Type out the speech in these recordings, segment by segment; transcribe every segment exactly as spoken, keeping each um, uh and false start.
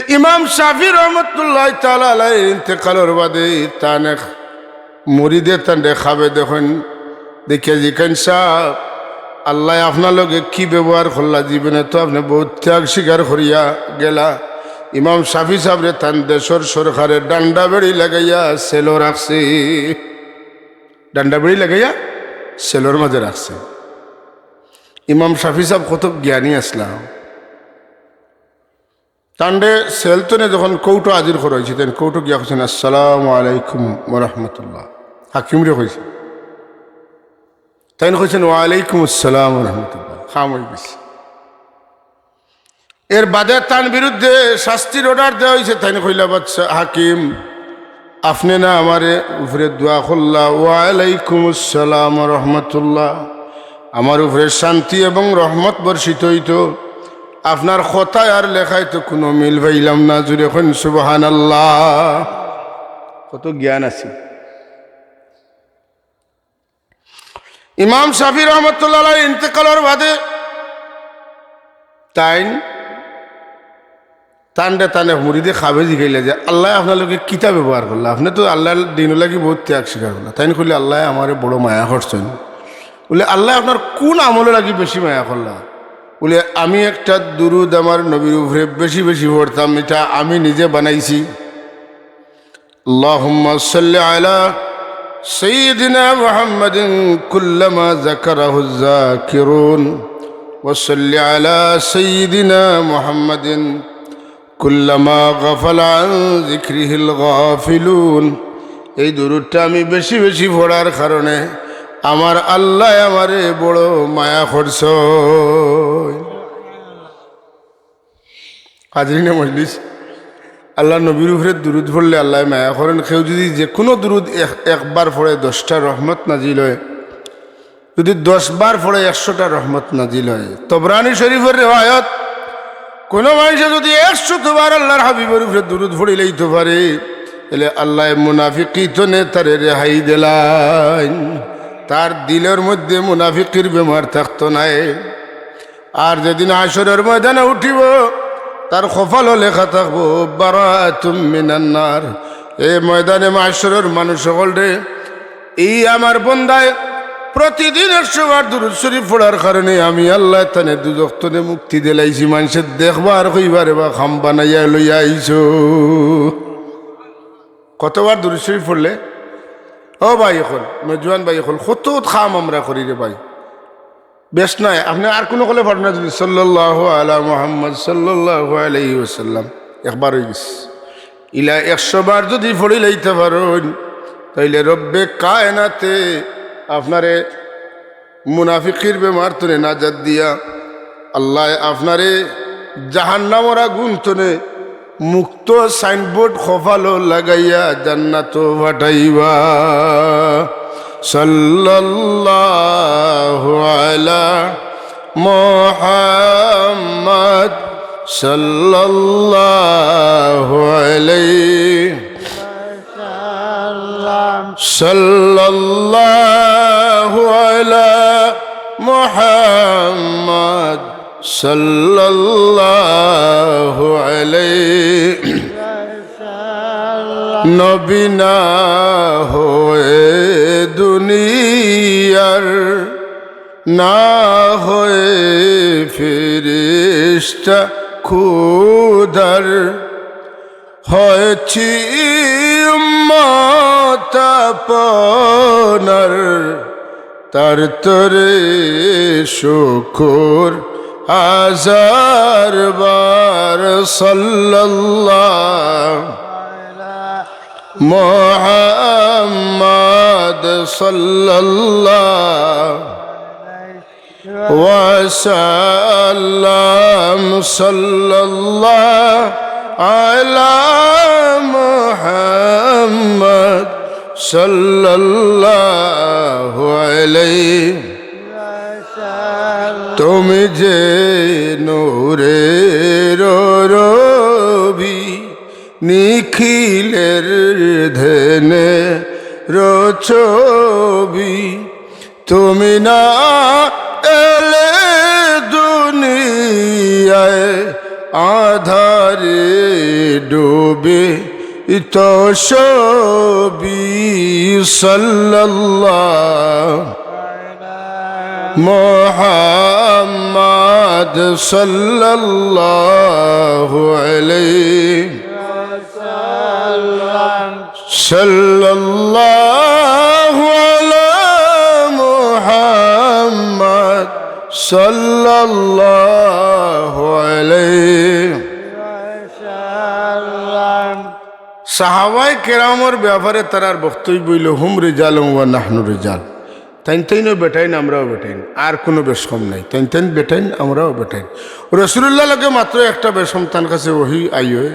ইমাম শাফি রহমতুল্লাহ তাআলা আলাইহির ইন্তেকালর বাদে তান এক মুরিদে তানরে খাবে দেখইন, দেখিয়া জিকাইন, "সাব, আল্লায় আপনার লগে কি ব্যবহার করলা? জীবনে তো আপনে বউত ত্যাগ স্বীকার করিয়া গেলা।" ইমাম শাফি সাবরে তান দেশর সরকারে ডান্ডা বেড়ি লাগাইয়া সেলো রাখছে। ডান্ডা বেড়ি লাগাইয়া সেলোর মাঝে রাখছে। ইমাম শাফি সাব কত জ্ঞানী আছলা। তানরে সেল তনে যখন কোর্টো হাজির করা অইছে, তাইন কোর্টো গিয়া কইছইন, "আসসালামু আলাইকুম ওয়া রাহমাতুল্লাহ।" হাকিমরে কইছইন। তাইন কইছইন, "ওয়া আলাইকুম আসসালাম ওয়া রাহমাতুল্লাহ।" কাম অইগেছে। এর বাদে তান বিরুদ্ধে শাস্তির অর্ডার দেওয়া অইছে। তাইন কইলা, "বাদশা, হাকিম, আপনে না আমার উপরে দোয়া করলা, ওয়া আলাইকুম আসসালাম ওয়া রাহমাতুল্লাহ, আমার উপরে শান্তি এবং রহমত বর্ষিত অইতো, আপনার কথায় আর লেখায় তো কুনু মিল পাইলাম না।" জুরে কইন সুবহানাল্লাহ। কত জ্ঞান আছে। ইমাম শাফি রহমতুল্লাহ আলাইহির ইন্তেকালর বাদে তাইন, তানরে তান এক মুরিদে খাবে জিকাইলা যে, "আল্লায় আপনার লগে কিতা ব্যবহার করলা? আপনে তো আল্লার দিনর লাগি বউত ত্যাগ স্বীকার করলা।" তাইন কইলে, "আল্লায় আমারে বড় মায়া করছইন।" বলে, "আল্লায় আপনার কুন আমলর লাগি বেশি মায়া করলা?" বলে, "আমি একটা দুরুদ আমার নবীর উপরে বেশি বেশি পড়তাম, ইটা আমি নিজে বানাইছি।" اللهم صل على سيدنا محمد كلما ذكره الذاكرون، وصل على سيدنا محمد كلما غفل عن ذكره الغافلون। এই দুরুদটা আমি বেশি বেশি পড়ার কারণে আমার আল্লায় আমারে বড় মায়া করছইন। হাজিরিনে মজলিস, আল্লার নবীর উপরে দুরুদ পড়লে আল্লায় মায়া করইন। কেউ যুদি যেকুনু দুরুদ এক-, একবার পড়ে দশটা রহমত নাজিল অয়, যুদি দশ বার পড়ে একশোটা রহমত নাজিল অয়। তবরানী শরীফর রেওয়ায়ত, কুনু মানষে যুদি একশো বার আল্লার হাবিবর উপরে দুরুদ পড়িলাইতো পারে, তাইলে আল্লায় মুনাফিকি তনে তারে রেহাই দিলাইন, তার দিলর মধ্যে মুনাফিকির বেমার থাকতো নায়। আর যেদিন হাশরর ময়দানে উঠিবো, তার কপালো লেখা থাকবো, "বারাআতুম মিনান নার।" এ ময়দানে মাশরর মানুষ অকলরে, এই আমার বন্দায় প্রতিদিন একশো বার দুরুদ শরীফ পড়ার কারণে আমি আল্লায় তানে দুজখ তনে মুক্তি দিলাইছি। মানষে দেখবা আর কইবা, "রে বা, কাম বানাইয়া লইয়া আইছো।" কতবার দুরুদ শরীফ পড়লে? ও ভাই অকল, নওজোয়ান ভাই অকল, কত কাম আমরা করি রে ভাই। বেশ নায়, আপনে আর কুনু অকলে পারইন না যুদি সাল্লাল্লাহু আলা মুহাম্মদ সাল্লাল্লাহু আলাইহি ওয়াসাল্লাম একবার অইগেছে। ইলা একশো বার যুদি পড়িলাইতা পারইন, তাইলে রব্বে কায়নাতে আপনারে মুনাফিকির বেমার তনে নাজাত দিয়া, আল্লায় আপনারে জাহান্নামর আগুন তনে মুক্ত সাইনবোর্ড কপালো লাগাইয়া জান্নাতো পাঠাইবা। সাল্লাল্লাহু আলা মুহাম্মদ সাল্লাল্লাহু আলাইহি সাল্লাল্লাহু আলা মুহাম্মদ সাল্লাল্লাহু আলাইহি। নবী না হয়ে দুনিয়ার, না হয়ে ফিরিস্তা খুদার, হয়েছি উম্মত আপনার, তার তরে শুকুর হাজার বার। সাল্লাল্লাহু মুহাম্মদ সাল্লাল্লাহু ওয়াসাল্লাম। সাল্লাল্লাহু আলা মুহাম্মদ সাল্লাল্লাহু আলাইহি। তুমি যে নূরের রবি, নিখিলের ধ্যানে রচবি, তুমি না এলে দুনিয়ায় আধারে ডুবে তো সবই সাল্লাল্লাহ মোহাম্মদ সাল্লাল্লাহু আলাইহি সাল্লাল্লাহু আলা মুহাম্মদ সাল্লাল্লাহু আলাইহি। সাহাবায়ে কেরামর ব্যাপারে তারার বক্তব্য অইলো, "হুম রিজালুন ওয়া নাহনু রিজাল।" তাইন তাইনও বেটাইন, আমরাও বেটাইন, আর কুনু বেশকম নাই। তাইন তাইন বেটাইন, আমরাও বেটাইন। রাসুলুল্লাহর লগে মাত্র একটা বেশকম, তান কাছে ওহি আইয়ে,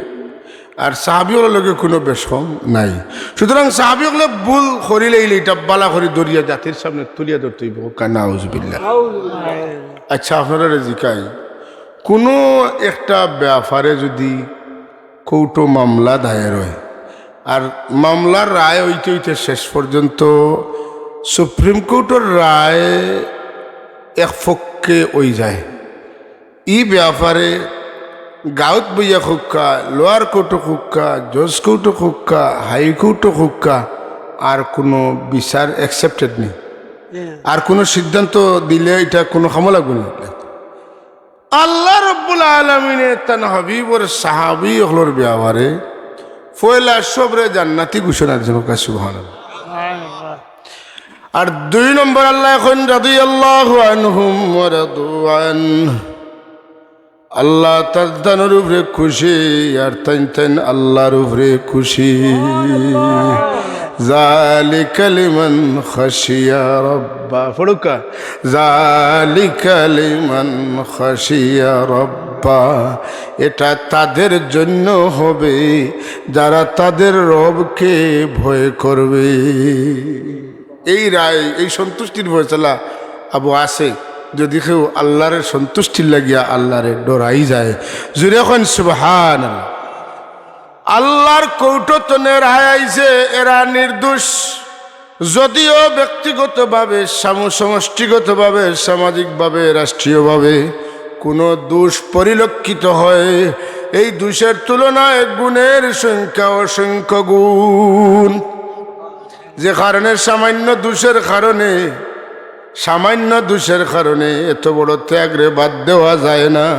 আর সাহাবি অকলর লগে কুনু বেশকম নাই। সুতরাং সাহাবি অকলে ভুল করিলাইলে ইটা বালা করি ধরিয়া জাতির সামনে তুলিয়া ধরতে অইবো। নাউজুবিল্লাহ। আচ্ছা, আপনারারে জিকাই, কুনু একটা ব্যাপারে যুদি কোর্টো মামলা দায়ের অয়, আর মামলার রায় অইতে অইতে শেষ পর্যন্ত সুপ্রিম কোর্টর রায় এক পক্ষে অইযায়, ই ব্যাপারে গাউত বইয়া কউক্কা, লোয়ার কোর্টো কউক্কা, জজ কোর্টো কউক্কা, হাই কোর্টো কউক্কা, আর কুনু বিচার accepted নি। আর কুনু সিদ্ধান্ত দিলে ইটা কুনু কামো লাগবো না। আল্লাহ রব্বুল আলামিনে তান হাবিবর সাহাবি অকলর ব্যাপারে পয়লা সবরে জান্নাতি ঘোষণা দিছইন। সুবহানাল্লাহ। আর দুই নম্বর আল্লায় কইন, রাদিয়াল্লাহু আনহুম ওয়া রাদু আনহু। আল্লাহ তার দানর উপরে খুশি, আর তাইন তাইন আল্লাহর উপরে খুশি। যালিকা লিমান খাশিয়া রাব্বা। পড়ুক্কা। যালিকা লিমান খাশিয়া রাব্বা। এটা তাদের জন্য হবে, যারা তাদের রবকে ভয় করবে। এই রায়, এই সন্তুষ্টির ফয়সালা আবু আছে, যুদি কেউ আল্লাহর সন্তুষ্টির লাগিয়া আল্লাহরে ডরাই যায়। জুরে কইন সুবহানাল্লাহ। আল্লাহর কোর্টো তনে রায় আইছে, এরা নির্দোষ। যদিও ব্যক্তিগতভাবে, সাম-, সমষ্টিগতভাবে, সামাজিকভাবে, রাষ্ট্রীয়ভাবে কুনু দোষ পরিলক্ষিত হয়, এই দোষের তুলনায় গুণের সংখ্যা অসংখ্য গুণ। যে কারণে সামান্য দোষের কারণে, সামান্য দোষের কারণে এত বড় ত্যাগরে বাদ দেওয়া যায় না।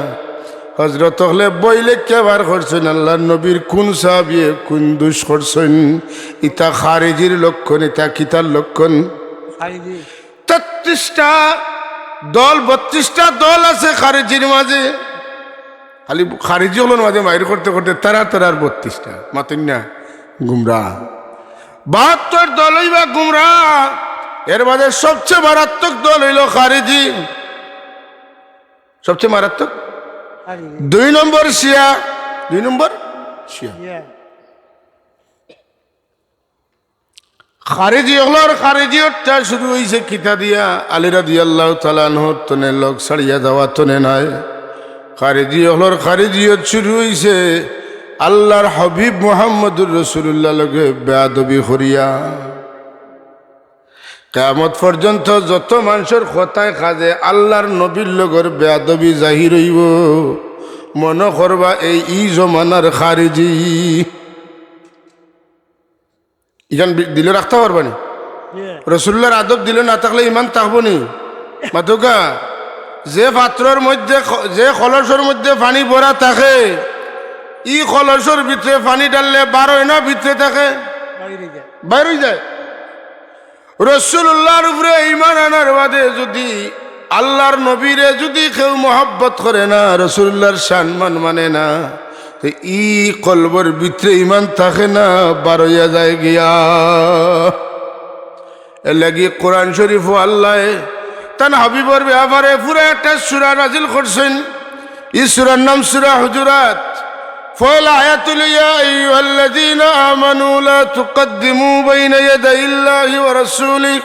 হজরত অকলে বই লেখিয়া বার করছইন, আল্লাহর নবীর কুন সাহাবিয়ে কুন দোষ করছইন। ইতা খারিজির লক্ষণ, ইতা কিতার লক্ষণ? খারিজি। তেত্রিশটা দল, বত্রিশটা দল আছে খারিজির মাঝে। খালি খারিজি অকলর মাঝে মাইর করতে করতে তারা তারার বত্রিশটা, মাতইন না, গুমরা। বাহাত্তর দল অইবা গুমরা, এর মাঝে সবচেয়ে মারাত্মক দল অইলো খারিজি। সবচেয়ে মারাত্মক। খারিজি। দুই নম্বর শিয়া, দুই নম্বর শিয়া। শিয়া। খারিজি অকলর খারিজিয়তটা শুরু অইছে কিতা দিয়া? আলী রাদিয়াল্লাহু তাআলা আনহুর তনে লগ ছাড়িয়া যাওয়া তনে নায়। খারিজি অকলর খারিজিয়ত শুরু অইছে আল্লাহর হাবিব মুহাম্মদুর রাসূলুল্লাহর লগে বেয়াদবি করিয়া। কিয়ামত পর্যন্ত যত মানষর কথায় কাজে আল্লাহর নবীর লগর বেয়াদবি জাহির অইবো, মনো করবা এই ই জমানার খারিজি। ইখান বি-, দিলো রাখতা পারবা নি? ইয়ে। রসুল্লাহর আদব দিলো না থাকলে ইমান থাকবো নি? মাতউক্কা, যে পাত্রর মধ্যে খ-, যে কলসর মধ্যে পানি ভরা থাকে, ই কলসর ভিতরে পানি ঢাললে বার অয় না, ভিতরে থাকে? বাইরে যায়। বাইরে যায়। রসুলুল্লাহর উপরে ইমান আনার বাদে যুদি আল্লাহর নবীরে যুদি কেউ মহব্বত করে না, রসুলুল্লাহর সম্মান মানে না, তে ই কলবর ভিতরে ইমান থাকে না, বার অইয়া যায় গিয়া। এর লাগি কোরআন শরীফো আল্লায় তান হাবিবর ব্যাপারে পুরা একটা সূরা নাজিল করছইন। ই সূরার নাম সূরা হুজুরাত। পয়লা আয়াত অইলো, "ইয়া আইয়ুহাল্লাযীনা আমানু লা তুকাদ্দিমু বাইনা ইয়াদাইল্লাহি ওয়া রাসূলিহি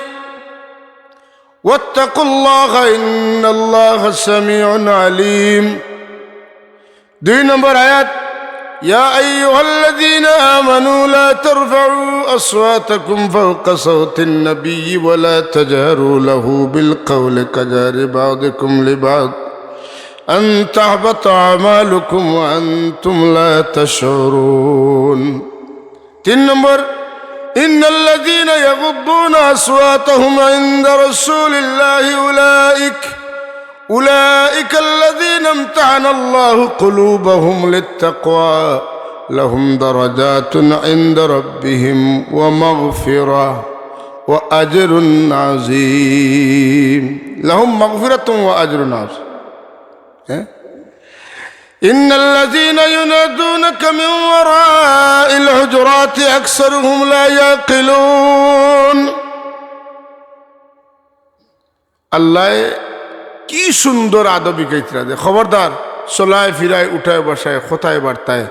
ওয়াত্তাকুল্লাহা ইন্নাল্লাহা সামিউন আলীম।" দুই নম্বর আয়াত, "ইয়া আইয়ুহাল্লাযীনা আমানু লা তারফাউ আসওয়াতাকুম ফাওকা সাওতিন নাবিয়্যি ওয়া লা তাজহারু লাহু বিল কাওলি কাজহারি বা'দিকুম লিবা'দ أن تحبط أعمالكم وأنتم لا تشعرون. তিন নম্বর, إن الذين يغضون أصواتهم عند رسول الله أولئك أولئك الذين امتحن الله قلوبهم للتقوى لهم درجات عند ربهم ومغفرة وأجر عظيم. لهم مغفرة وأجر عظيم. হ্যাঁ? إن الذين ينادونك من وراء الحجرات أكثرهم لا يعقلون. আল্লায় কি সুন্দর আদব হিকাইতরা যে, খবরদার, চলায় ফিরায়, উঠায় বসায়, কথায় বার্তায়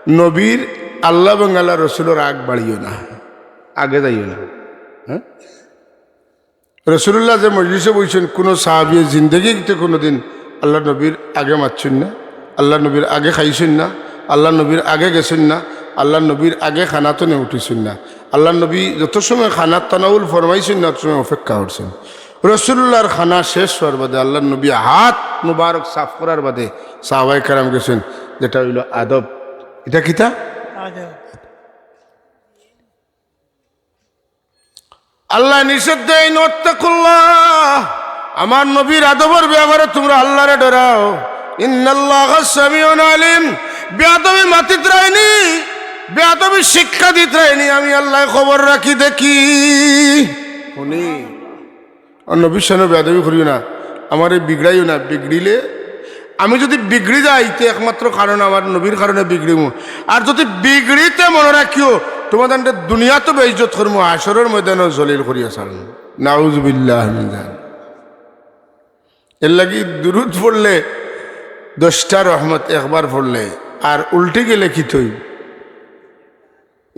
নবীর, আল্লাহ এবং আল্লাহর রসুলর আগ বাড়িও না, আগে যাইও না। হ্যাঁ, রসুলুল্লাহ যে মজলিসে বইছইন, কুনু সাহাবিয়ে জিন্দেগিতে কুনুদিন আল্লাহর নবীর আগে মাতছইন না, আল্লাহর নবীর আগে খাইছইন না, আল্লাহর নবীর আগে গেছইন না, আল্লাহর নবীর আগে খানা তনে উঠিছইন না। আল্লাহর নবী যত সময় খানার তানাউল ফরমাইছইন না, অত সময় অপেক্ষা করছইন। রসুলুল্লাহর খানা শেষ অওয়ার বাদে আল্লাহর নবী হাত মুবারক সাফ করার বাদে সাহাবায়ে কেরাম গেছইন, যেটা অইলো আদব। ইটা কিতা? আদব। আল্লায় নিষেধ দেইন, "ওয়াত্তাকুল্লাহ", আমার নবীর আদবর ব্যাপারে তুমরা আল্লাহরে ডরাও। "ইন্নাল্লাহা সামিউন আলিম", বেয়াদবি মাতিতরায়নি, বেয়াদবি শিক্ষা দিতরায়নি, আমি আল্লায় খবর রাখি, দেখি, হুনি। আর নবীর সামনে বেয়াদবি করিও না, আমারে বিগড়াইও না। বিগড়িলে, আমি যুদি বিগড়ি যাই, তে একমাত্র কারণ আমার নবীর কারণে বিগড়িমু। আর যুদি বিগড়ি, তে মনো রাখিও, তুমার দুনিয়াত বেইজ্জত করমু, হাশরর ময়দানো জলিল করিয়া ছাড়মু। নাউজুবিল্লাহ মিন যালিক। এরলাগি দুরুদ পড়লে দশটা রহমত একবার পড়লে, আর উল্টি গেলে কিতা অইবো?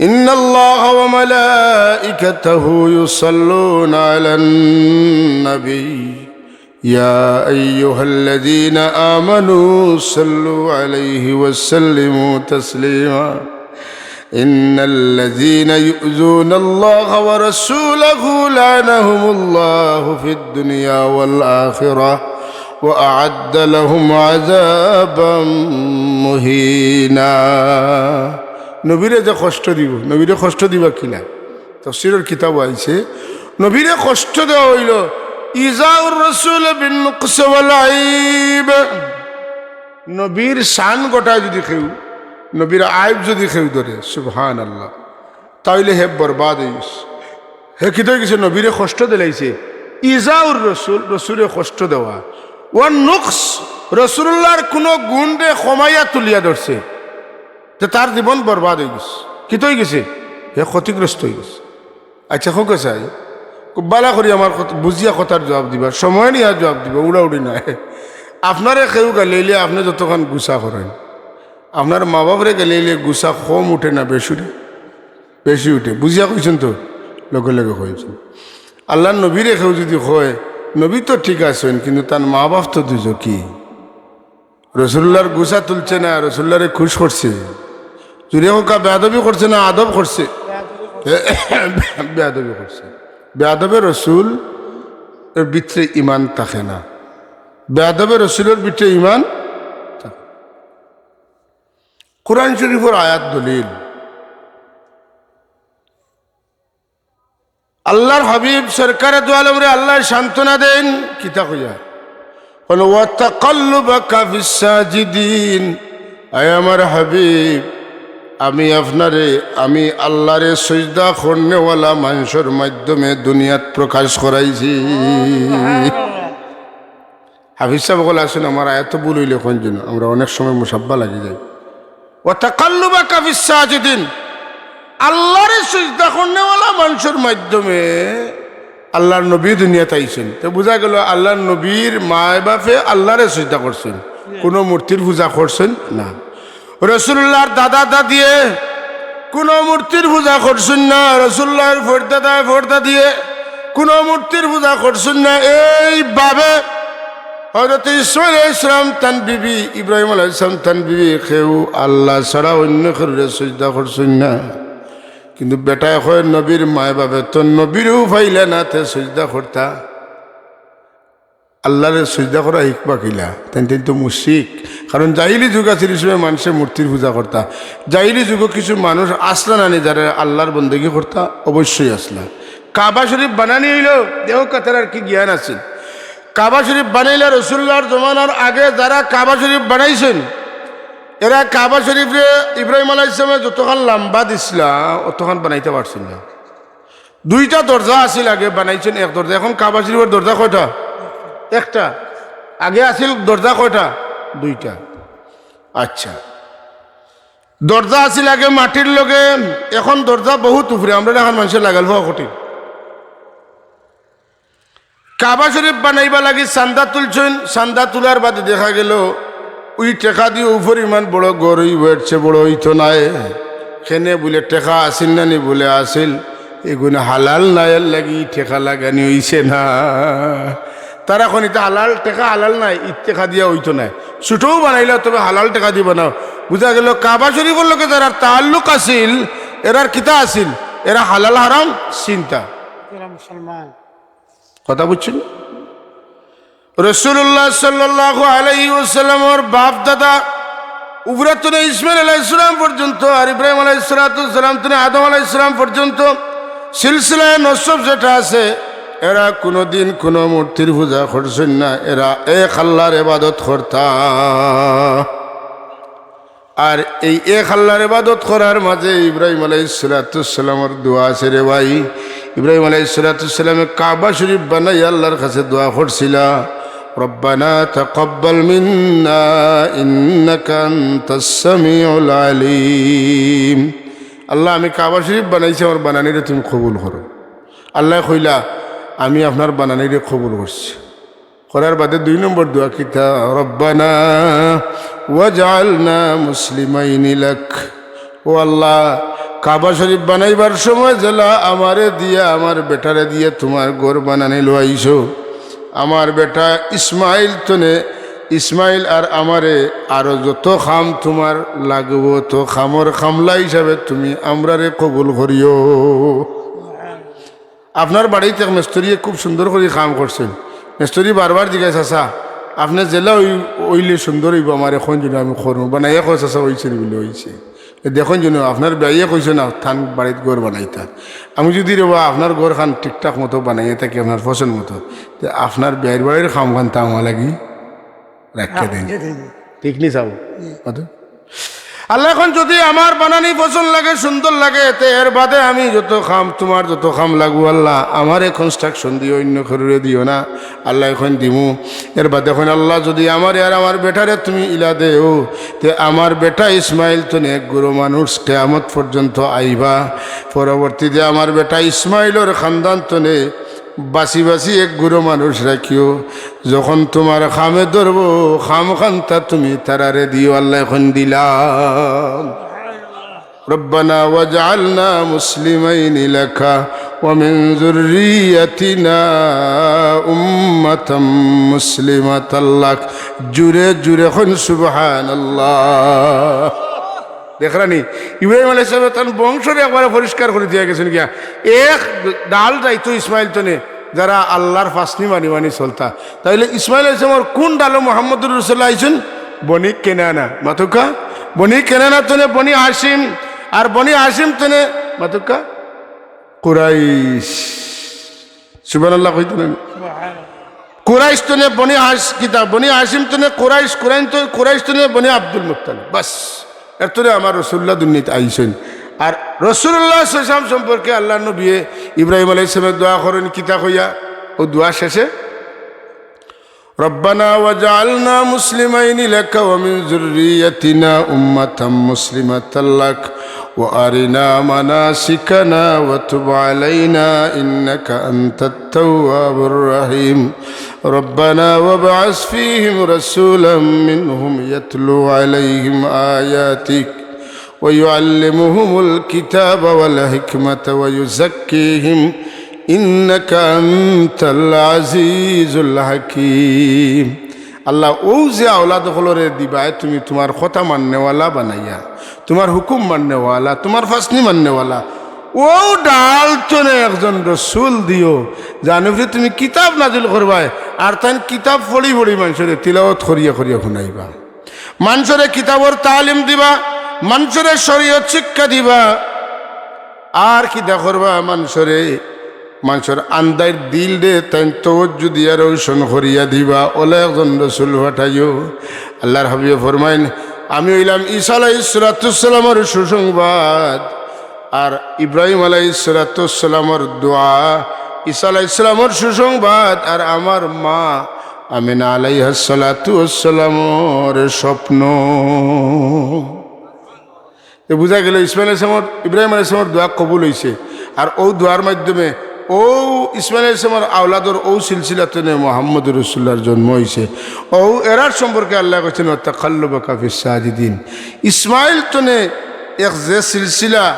إن الله وملائكته يصلون على النبي يا أيها الذين آمنوا صلوا عليه وسلموا تسليما. إن الذين يؤذون الله ورسوله لعنهم الله في الدنيا والآخرة وأعد لهم عذابا مهينا. নবীরে যে কষ্ট দিবো, নবীরে কষ্ট দিবা কিলা? তাফসীরর কিতাবো আইছে, নবীরে কষ্ট দেওয়া অইলো إيذاء الرسول بالنقص والعيب. নবীর শান ঘটায় যুদি কেউ, নবীর আইব যুদি কেউ ধরে, সুবহানাল্লাহ, তাইলে হে বরবাদ অইগেছে। হে কিতা অইগেছে? নবীরে কষ্ট দিলাইছে। إيذاء الرسول, রসুলরে কষ্ট দেওয়া। والنقص, রসুলুল্লাহর কুনু গুণরে কমাইয়া তুলিয়া ধরছে, তে তার জীবন বরবাদ অইগেছে। কিতা অইগেছে? হে ক্ষতিগ্রস্ত অইগেছে। আইচ্ছা, কউক্কা চাই, খুব ভালা করি আমার কথা বুঝিয়া কথার জুয়াব দিবা, সময় নিয়া জুয়াব দিবা, উড়াউড়ি নায়। আপনারে কেউ গালিলে আপনে যতখান গুসা করইন, আপনার মা-বাফরে গালিলে গুসা কম উঠে না বেশি উঠে? বেশি উঠে। বুঝিয়া কইছইন তো? লগে লগে কইছইন। আল্লার নবীরে কেউ যুদি কয়, নবী তো ঠিক আছইন, কিন্তু তান মা-বাফ তো দুজখি। রসুলুল্লাহর গুসা তুলছে না, রসুলুল্লাহরে খুশ করছে। জুরে কউক্কা, বেয়াদবি করছে না আদব করছে? বেয়াদবি করছে। বেয়াদবে রসুলর ভিতরে ইমান থাকে না, বেয়াদবে রসুলর ভিতরে ইমান থাকে। কুরআন শরিফর আয়াত দলিল। আল্লার হাবিব সরকারে দু আলমরে আল্লায় সান্ত্বনা দেইন, কিতা কইয়া? কইন, "ওয়া তাকাল্লুবাকা ফিস সাজিদিন।" আয় আমার হাবিব, আমি আপনারে, আমি আল্লারে সইজদা করনেওয়ালা মানষর মাধ্যমে দুনিয়াত প্রকাশ করাইছি। হাফিজ সাব অকল আছইন, আমার আয়াতো ভুল অইলে কইন যেন, আমরা অনেক সময় মুসাব্বা লাগি যাই। "ওয়া তাকাল্লুবাকা ফিস সাজিদিন", আল্লারে সইজদা করনেওয়ালা মানষর মাধ্যমে আল্লার নবী দুনিয়াত আইছইন। তে বুঝা গেল আল্লার নবীর মায়-বাফে আল্লারে সইজদা করছইন, কুনু মূর্তির পূজা করছইন না। রসুলুল্লাহর দাদা-দাদিয়ে কুনু মূর্তির পূজা করছইন না, রসুলুল্লাহর পরদাদায়-পরদাদিয়ে কুনু মূর্তির পূজা করছইন না। এইভাবে হযরত ইসমাইল আলাইহিস সালাম তান বিবি, ইব্রাহিম আলাইহিস সালাম তান বিবি, কেউ আল্লা ছাড়া অইন্য কেউরে সইজদা করছইন না। কিন্তু বেটায় কয়, নবীর মায়-বাফে তো নবীরেও পাইলা না, তে সইজদা করতা। আল্লাহরে সইজদা করা হিকবা কিলা? তাইন তাইন তো মুশরিক। কারণ জাহিলি যুগ আছিল, ই সময় মানষে মূর্তির পূজা করতা। জাহিলি যুগো কিছু মানুষ আছলা নানি যারা আল্লাহর বন্দেগী করতা? অবশ্যই আছলা। কাবা শরীফ বানানি অইলো, দেখউক্কা তারার কি জ্ঞান আছিল। কাবা শরীফ বানাইলা রসুলুল্লাহর জমানার আগে যারা কাবা শরীফ বানাইছইন, এরা কাবা শরীফরে ইব্রাহিম আলাইহিস সালামে যতখান লাম্বা দিছলা, অতখান বানাইতা পারছইন না। দুইটা দরজা আছিল আগে, বানাইছইন এক দরজা। এখন কাবা শরীফর দরজা কয়টা? একটা। আগে আছিল দরজা কয়টা? দুইটা। আচ্ছা, দরজা আছিল আগে মাটির লগে, এখন দরজা বহুত উপরে, আমরার লাখান মানষে লাগাল পাওয়া কঠিন। কাবা শরীফ বানাইবার লাগি চান্দা তুলছইন, চান্দা তুলার বাদে দেখা গেলো ওই টেকা দিয়া অউ পরিমাণ বড় ঘর অইবো, এর চেয়ে বড় অইতো নায়। কেনে বুলে টেকা আছিল না নি? বুলে আছিল। ইগুন হালাল নায়, এর লাগি টেকা লাগানি অইছে না। তারা কইন ইতা হালাল, টেকা হালাল নায়, ই টেকা দিয়া অইতো নায়। ছোটও বানাইলাও তবে হালাল টেকা দি বানাও। বুঝা গেলো কাবা শরীফর লগে যারার তাল্লুক আছিল, এরার কিতা আছিল? এরা হালাল হারাম চিনতা। এরা মুসলমান। কথা বুঝছইন? রাসুলুল্লাহ সাল্লাল্লাহু আলাইহি ওয়াসাল্লামর বাপ দাদা উবরাতুনে ইসমাইল আলাইহিস সালাম পর্যন্ত আর ইব্রাহিম আলাইহিস সালাতু ওয়াস সালাম তুনে আদম আলাইহিস সালাম পর্যন্ত সিলসিলায়ে নসব যেটা আছে, এরা কুনুদিন কুনু মূর্তির পূজা করছইন না, এরা এক আল্লাহর ইবাদত করতা। আর এই এক আল্লাহর ইবাদত করার মাঝে ইব্রাহিম আলাইহিস সালাতু ওয়াস সালামর দোয়া আছে রে ভাই। ইব্রাহিম আলাইহিস সালাতু ওয়াস সালামে কাবা শরীফ বানাইয়া আল্লাহর কাছে দোয়া করছিলা, "রব্বানা তাকাব্বাল মিন্না ইন্নাকা আনতাস সামিউল আলিম।" আল্লাহ, আমি কাবা শরীফ বানাইছি, আমার বানানিরে তুমি কবুল করো। আল্লায় কইলা, "আমি আপনার বানানিরে কবুল করছি।" করার বাদে দুই নম্বর দোয়া কিতা? "রব্বানা ওয়াজআলনা মুসলিমাইনি লাক।" ও আল্লাহ, কাবা শরীফ বানাইবার সময় যেলা আমারে দিয়া, আমার বেটারে দিয়া তুমার ঘর বানানি লওয়াইছো, আমার বেটা ইসমাইল তনে, ইসমাইল আর আমারে আরো যত কাম তুমার লাগবো, তো কামর কামলা হিসাবে তুমি আমরারে কবুল করিও। আপনার বাড়িত এক মিস্ত্রিয়ে খুব সুন্দর করি কাম করছইন। মিস্ত্রি বারবার জিগায়, "চাচা, আপনে যেলা অই-, অইলে সুন্দর অইবো, আমারে কইন যেন আমি করমু।" বানাইয়া কয়, "চাচা, অইছে নি?" বুলে, "অইছে।" এ দেখইন যেন আপনার বেয়াইয়ে কইছে না, তান বাড়িত ঘর বানাইতা। আমি যুদি রে বা আপনার ঘরখান ঠিকঠাক মতো বানাইয়া থাকি, আপনার পছন্দ মতো, তে আপনার বেয়াইর বাড়ির কামখান তা আমার লাগি রাখিয়া দেইন। ঠিক নি চাও? আল্লাহ কইন, "যুদি আমার বানানি পছন্দ লাগে, সুন্দর লাগে, তে এর বাদে আমি যত কাম, তুমার যত কাম লাগবো আল্লাহ, আমারে construction দিও, অইন্য কেউরে দিও না।" আল্লায় কইন, "দিমু।" এর বাদে কইন, "আল্লাহ, যুদি আমারে আর আমার বেটারে তুমি ইলা দেও, তে আমার বেটা ইসমাইল তনে এক গুরু মানুষ কিয়ামত পর্যন্ত আইবা। পরবর্তীতে আমার বেটা ইসমাইলর খানদান তনে বাছি বাছি এক গুরু মানুষ রাখিও, যখন তুমার কামে ধরবো, কামখানতা তুমি তারারে দিও।" আল্লায় কইন, "দিলাম।" "রব্বানা ওয়াজআলনা মুসলিমাইনি লাকা ওয়া মিন যুররিয়াতিনা উম্মাতাম মুসলিমাতাল লাক।" জুরে জুরে কইন, "সুবহানাল্লাহ।" দেখরানি, ইব্রাহিম আলাইহিস সালামে তান বংশরে একবারে পরিষ্কার করি দিয়া গেছইন গিয়া। এক ডাল যাইতো ইসমাইল তনে, যারা আল্লাহর ফাসনি মানি মানি চলতা। তাইলে ইসমাইল আলাইহিস সালামর কুন ডালো মুহাম্মদুর রাসূলুল্লাহ আইছইন? বনি কেনানা, মাতুক্কা। বনি কেনানা তনে বনি হাশিম, আর বনি হাশিম তনে, মাতুক্কা, কুরাইশ। সুবহানাল্লাহ কইতা না? কুরাইশ তনে বনি হাশ-, কিতা, বনি হাশিম তনে কুরাইশ, কুরাইন তো, কুরাইশ তনে বনি আব্দুল মুত্তালিব। বাস, এর তনে আমার রাসূলুল্লাহ দুনিয়াত আইছইন। আর রাসূলুল্লাহ সাল্লাল্লাহু আলাইহি ওয়াসাল্লাম সম্পর্কে আল্লাহর নবীয়ে ইব্রাহিম আলাইহিস সালামে দোয়া করইন কিতা কইয়া? অউ দোয়া শেষে, "রব্বানা ওয়াজআলনা মুসলিমাইনি লাকা ওয়া মিন যুররিয়াতিনা উম্মাতাম মুসলিমাতাল লাক ওয়া আরিনা মানাসিকানা ওয়া তুব আলাইনা ইন্নাকা আনতাত তাওয়াবুর রহিম। রব্বানা ওয়াবআস ফীহিম রাসূলাম মিনহুম ইয়াতলু আলাইহিম আয়াতিক ওয়া ইউআল্লিমুহুমুল কিতাবা ওয়াল হিকমাতা ওয়া ইউযাক্কিহিম ইন্নাকা আনতাল আজিজুল হাকীম।" আল্লাহ, অউ যে আওলাদ অকলরে দিবায় তুমি তুমার কথা মাননেওয়ালা বানাইয়া, তুমার হুকুম মাননেওয়ালা, তুমার ফাসনি মাননেওয়ালা, অউ ডাল তনে একজন রসুল দিও, যান উপরে তুমি কিতাব নাজিল করবায়, আর তাইন কিতাব পড়ি পড়ি মানষরে তিলাওয়াত করিয়া করিয়া হুনাইবা, মানষরে কিতাবর তালিম দিবা, মানষরে শরীয়ত শিক্ষা দিবা। আর কিতা করবা মানষরে, মানষর আন্দাইর দিলরে তাইন তওয়াজ্জু দিয়া রোশন করিয়া দিবা, অলা একজন রসুল পাঠাইও। আল্লার হাবিবে ফরমাইন, আমি অইলাম ঈসা আলাইহিস সালাতু ওয়াস সালামর সুসংবাদ, আর ইব্রাহিম আলাইহিস সালাতু ওয়াস সালামর দোয়া, ঈসা আলাইহিস সালামর সুসংবাদ, আর আমার মা আমিনা আলাইহাস সালাতু ওয়াস সালামর স্বপ্ন। তে বুঝা গেল ইসমাইল আলাইহিস সালামর, ইব্রাহিম আলাইহিস সালামর দোয়া কবুল অইছে। আর অউ দোয়ার মাধ্যমে অউ ইসমাইল আলাইহিস সালামর আওলাদর অউ সিলসিলা তনে মুহাম্মদুর রাসূলুল্লাহর জন্ম অইছে। অউ এরার সম্পর্কে আল্লায় কইছইন, "ওয়া তাকাল্লুবাকা ফিস সাজিদিন।" ইসমাইল তনে এক যে সিলসিলা,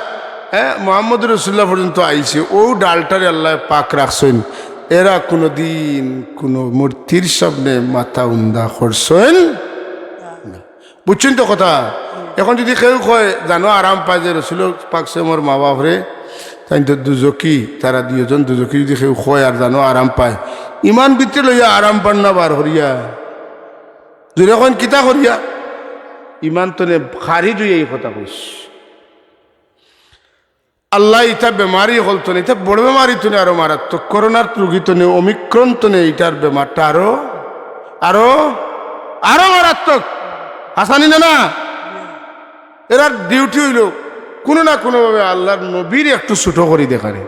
হ্যাঁ, মুহাম্মদুর রাসূলুল্লাহ পর্যন্ত আইছে, অউ ডালটারে আল্লায় পাক রাখছইন। এরা কুনুদিন কুনু মূর্তির সামনে মাথা উন্দা করছইন না। বুঝছইন তো কথা? এখন যুদি কেউ কয়, জানো আরাম পায় যে রসুল পাক সাল্লাল্লাহু আলাইহি ওয়াসাল্লামর মা বাপরে, তাইন তো দুজখি, তারা দুইজন দুজখি যুদি কেউ কয় আর জানো আরাম পায়, ইমান ভিতরে লইয়া আরাম পান না বার করিয়া? জুরে কইন কিতা করিয়া? ইমান তনে খারিজ অইয়া ই কথা কইছ। আল্লায় ইতা বেমারি অকল তনে, ইতা বড় বেমারি তনে আরো মারাত্মক। করোনার রুগী তনে, ওমিক্রন তনে, ইটার বেমারটা আরো, আরো, আরো মারাত্মক। হাছানি না, না? এরার duty অইলো কুনু না কুনুভাবে আল্লার নবীরে একটু ছুটো করি দেখানি।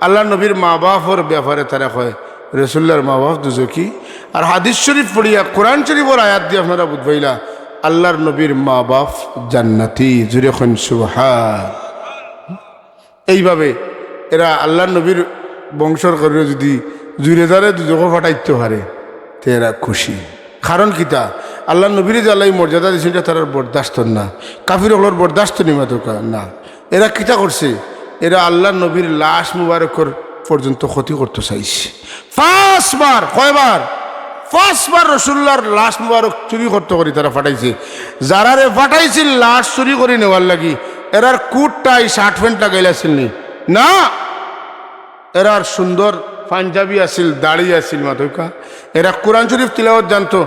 আল্লার নবীর মা বাপর ব্যাপারে তারা কয়, রসুলুল্লাহর মা বাপ দুজখি। আর হাদিস শরীফ পড়িয়া, কোরআন শরীফর আয়াত দিয়া আপনারা বুঝবাইলা, আল্লার নবীর মা বাপ জান্নাতি। জুরে কইন সুবহান। এইভাবে এরা আল্লার নবীর বংশর কেউরে যুদি জুরে জারে দুজখো ফাটাইতো পারে, তে এরা খুশি। কারণ কিতা? আল্লার নবীরে যে আল্লায় মর্যাদা দিছইন, ইটা তারার বরদাস্ত না। কাফির অকলর বরদাস্ত নি মাতউক্কা না। এরা কিতা করছে? এরা আল্লার নবীর লাশ মুবারকর পর্যন্ত ক্ষতি করতো চাইছে। পাঁচবার, কয়বার? পাঁচবার রসুলুল্লাহর লাশ মুবারক চুরি করতো করি তারা ফাটাইছে। যারারে ফাটাইছিল লাশ চুরি করি নেওয়ার লাগি, error coat tie shirt pant লাগাইল আছিল নি? না, এরার সুন্দর পাঞ্জাবি আছিল, দাড়ি আছিল, মাতউক্কা। এরা কোরআন শরীফ তিলাওয়াত জানতো।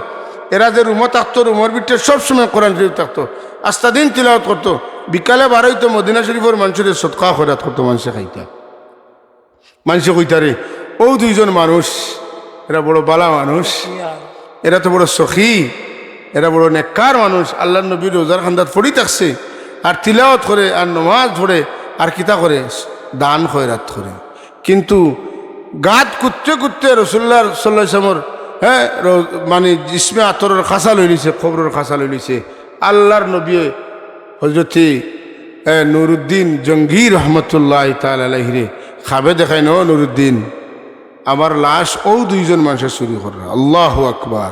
এরা যে রুমো থাকতো, রুমর ভিতরে সবসময় কোরআন শরীফ থাকতো, আস্তা দিন তিলাওয়াত করতো। বিকালে বারইতো, মদিনা শরীফর মানষরে সদকা খয়রাত করতো, মানষে খাইতা। মানষে কইতা রে, অউ দুইজন মানুষ, এরা বড় বালা মানুষ, এরা তো বড় সখী, এরা বড় নেককার মানুষ, আল্লার নবীর রোজার কান্দাত পড়ি থাকছে, আর তিলাওয়াত করে, আর নমাজ পড়ে, আর কিতা করে, দান খয়রাত করে। কিন্তু গাত কুদতে কুদতে রসুলুল্লাহ সাল্লাল্লাহু আলাইহি ওয়াসাল্লামর, হ্যাঁ, র-, মানে জিসমে আতরর খাছা লইলিছে, কবরর খাছা লইলিছে। আল্লার নবীয়ে হযরতে, এ, নুরুদ্দিন জঙ্গি রহমতুল্লাহি তাআলা আলাইহিরে খাবে দেখাইন, "ও নুরুদ্দিন, আমার লাশ অউ দুইজন মানষে চুরি কররা।" আল্লাহু আকবার।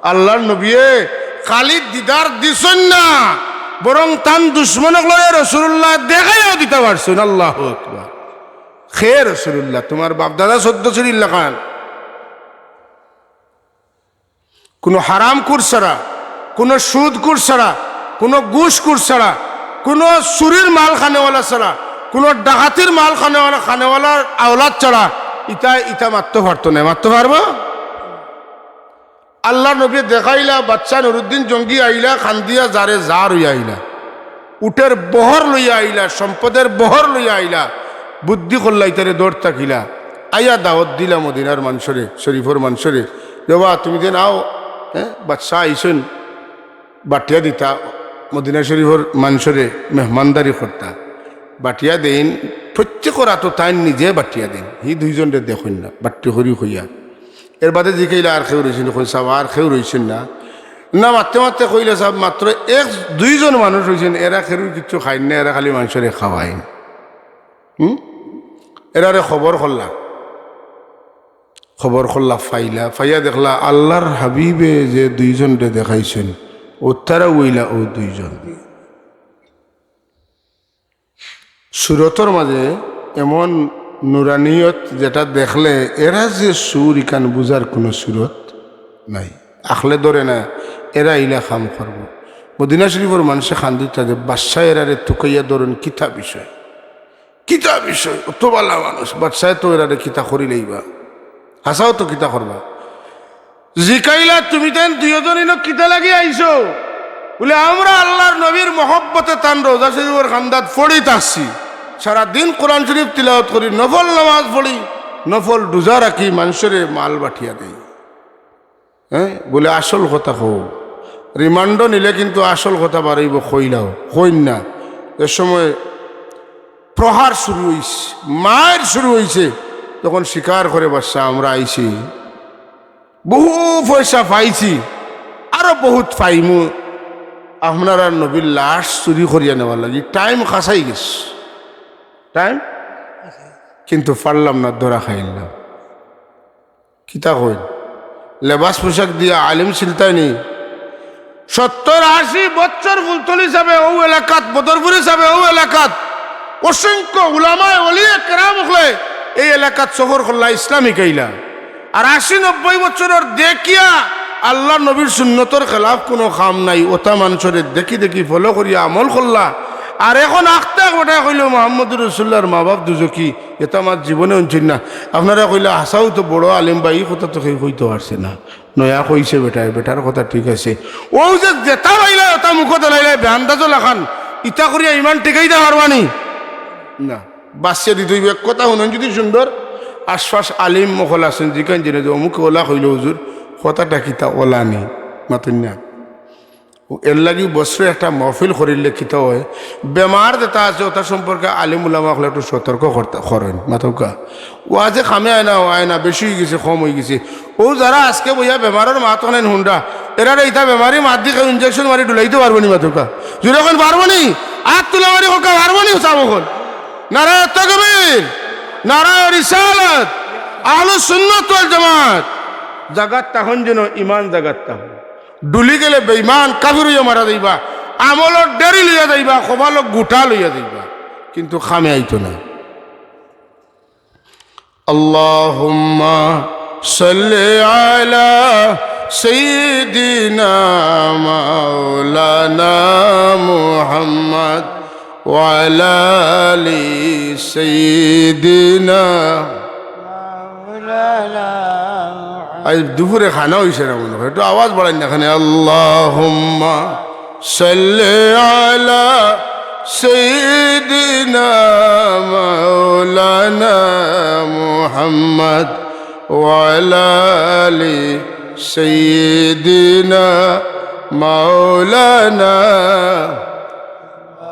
আল্লার নবীয়ে খালি দিদার দিছইন না, বরং তান দুশমন অকলরে রসুলুল্লাহ দেখাইয়াও দিতা পারছইন। আল্লাহু আকবার। খে রসুলুল্লাহ, তুমার বাপদাদা চৌদ্দ চুরির লাখান। কুনু হারামখুর ছাড়া, কুনু সুদখুর ছাড়া, কুনু ঘুষখুর ছাড়া, কুনু চুরির মাল খানেওয়ালা ছাড়া, কুনু ডাকাতির মাল খানেওয়ালা, খানেওয়ালার আওলাদ ছাড়া ইতা, ইতা মাততো পারতো নায়। মাততো পারবো? আল্লার নবীয়ে দেখাইলা, বাদশা নুরুদ্দিন জঙ্গি আইলা, কান্দিয়া জারে জার অইয়া আইলা। উটের বহর লইয়া আইলা, সম্পদের বহর লইয়া আইলা, বুদ্ধি করলা, ইতারে দৌড় থাকিলা, আইয়া দাওয়াত দিলা মদিনার মানষরে, শরীফর মানষরে, "রে বা, তুমি যেন আও, হ্যাঁ, বাদশা আইছইন, বাটিয়া দিতা, মদিনা শরীফর মানষরে মেহমানদারি করতা।" বাটিয়া দেইন, প্রত্যেকর আতো তাইন নিজে বাটিয়া দেইন, হি দুইজনরে দেখইন না, বাট্টি করি কইয়া। এর বাদে জিকাইলা, "আর কেউ রইছইন?" কইন, "সাব, আর কেউ রইছইন না।" না, মাততে মাততে কইলা, "সাব, মাত্র এক দুইজন মানুষ রইছইন, এরা কেউর কিচ্ছু খাইন না, এরা খালি মানষরে খাওয়াইন।" হুম? এরারে খবর করলা, খবর করলা, পাইলা, পাইয়া দেখলা আল্লার হাবিবে যে দুইজনরে দেখাইছইন, অউ তারা অইলা অউ দুইজন। সুরতর মাঝে এমন নুরানিয়ত যেটা দেখলে এরা যে চুর ইখান বুঝার কুনু সুরত নাই। আখলে ধরে না, এরা ইলা কাম করবো। মদিনা শরীফর মানষে কান্দিতা যে বাদশা এরারে তুকাইয়া ধরইন, কিতা বিষয়? কিতা বিষয়, অত বালা মানুষ, বাদশায় তো এরারে কিতা করি লইবা, হাছাউ তো কিতা করবা। জিকাইলা, "তুমি তাইন দুইওজন ইনো কিতা লাগি আইছো?" বুলে, "আমরা আল্লার নবীর মহব্বতে তান রওজা শরীফর কান্দাত পড়িত আছি, সারা দিন কোরআন শরীফ তিলাওয়াত করি, নফল নামাজ পড়ি, নফল রোজা রাখি, মানষরে মাল বাটিয়া দেই।" হ্যাঁ, বুলে, "আসল কথা কও, রিমান্ডও নিলে কিন্তু আসল কথা বারইবো, কইলাও, কইন না।" এ সময় প্রহার শুরু অইছে, মাইর শুরু অইছে। তখন স্বীকার করে, "বাদশা, আমরা আইছি, বহু পয়সা পাইছি, আরো বহুত পাইমু, আপনারার নবীর লাশ চুরি করিয়া নেওয়ার লাগি টাইম খাসাই গেছে, টাইম, কিন্তু পারলাম না, ধরা খাইলাম।" কিতা কইন? লেবাস পোশাক দিয়া আলিম চিনতায় নি? সত্তর আশি বছর ফুলতলি সাবে অউ এলাকাত, বদরপুরি সাবে অউ এলাকাত অসংখ্য উলামায়ে অলিয়ে কেরাম অকলে এই এলাকাত সফর করলা, ইসলাম হিকাইলা। আর আশি নব্বই বছরর দেখিয়া আল্লার নবীর সুন্নতর খেলাফ কুনু কাম নাই, অতা মানষরে দেখি দেখি ফলো করিয়া আমল করলা। আর এখন আখতা এক বেটায় কইলো, "মোহাম্মদুর রসুল্লাহর মা বাপ দুজকি।" ইতা আমার জীবনে হুনছি না। আপনারা কইলা, "হাছাউ তো বড় আলিম বা, ই কথা তো কেউ কইতো পারছে না, নয়া কইছে বেটায়, বেটার কথা ঠিক আছে।" অউ যে যেতা পাইলা, অতা মুখো দিলাইলা, বেআন্দাজো লাখান, ইতা করিয়া ইমান টিকাইতা পারবা নি? না, বাঁচিয়া দিতে অইবো। এক কথা হুনইন যদি সুন্দর, আশপাশ আলিম অকল আছইন, জিকাইন যেনে যে, "অমুকে অলা কইলো হুজুর, কথাটা কিতা অলা নি?" মাতইন না। এরলাগি বছরে একটা মহফিল করিলে কিতা অয়, বেমার যেতা আছে, অতা সম্পর্কে আলিম উলামা অকলে একটু সতর্ক করতা, করইন, মাতউক্কা। ওয়াজে কামে আয় না, অয় না, বেশি অইগেছে, কম অইগেছে। অউ যারা আজকে বইয়া বেমারর মাত অনাইন হুনরা, এরারে ইতা বেমারি মাত দি কেউ ইনজেকশন মারি ডুলাইতো পারবো নি, মাতউক্কা? জুরে কইন, পারবো নি? আত তুলা মারি কউক্কা, পারবো নি? উচা অকল। নারায়ে তাকবীর, নারায়ে রিসালাত, আহলুস সুন্নাত ওয়াল জামাত। জাগাত থাকইন যেন ইমান জাগাত থাকইন। ডুলি গেলে বেইমান কাফির অইয়া মারা যাইবা, আমলর ডেরি লইয়া যাইবা, কপালো গুটা লইয়া যাইবা, কিন্তু কামে আইতো না। اللهم صل على سيدنا مولانا محمد وعلى آل سيدنا। আইজ দুপুরে খানা অইছে না মনে অয়, একটু আওয়াজ বাড়াইন না খানে। اللهم صل على سيدنا مولانا محمد وعلى آل سيدنا مولانا।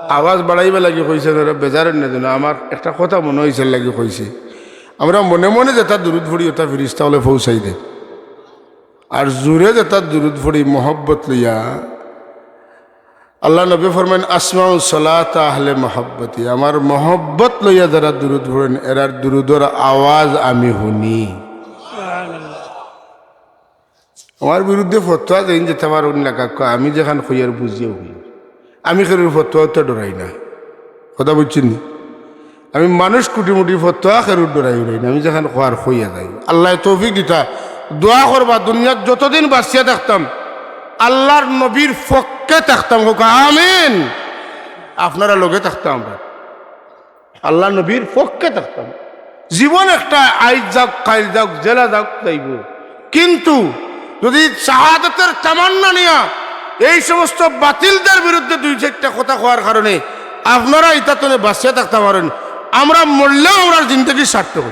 আওয়াজ বাড়াইবার লাগি কইছে না, বেজার অইন না যেন, আমার একটা কথা মনো অইছে লাগি কইছে। আমরা মনে মনে যেতা দুরুদ পড়ি, অতা ফিরিস্তা অকলে পৌঁছাই দেয়। আর জুরে যেতা দুরুদ পড়ি মহব্বত লইয়া, আল্লার নবী ফরমাইন, "أسمع صلاة أهل محبتي", আমার মহব্বত লইয়া যারা দুরুদ পড়ইন, এরার দুরুদর আওয়াজ আমি হুনি। আমার বিরুদ্ধে ফতোয়া দেইন যেতা পারইন লাগাউক্কা, আমি যেখান কইয়ার বুঝিয়া কইয়ার। আমি কেউর ফতোয়াত ডরাই না, কথা বুঝছইন নি? আমি মানুষ কুটিমুটি ফতোয়া কেউর ডরাই উড়াই না, আমি যেখান কওয়ার কইয়া যাই। আল্লায় তৌফিক দিতা, দোয়া করবা, দুনিয়াত যতদিন বাঁচিয়া থাকতাম আল্লার নবীর পক্ষে থাকতাম, কউক্কা আমিন। আপনারার লগে থাকতাম আমরা। আল্লার নবীর পক্ষে থাকতাম। জীবন একটা, আইজ যাউক, কাইল যাউক, যেলা যাউক যাইবো। কিন্তু যদি শাহাদতের তামান্না নিয়া এই সমস্ত বাতিলদের বিরুদ্ধে দুই চাইরটা কথা কওয়ার কারণে আপনারা ইতা থনে বাঁচিয়া থাকতা পারইন, আমরা মরলেও আমরার জিন্দেগি সার্থক অইবো।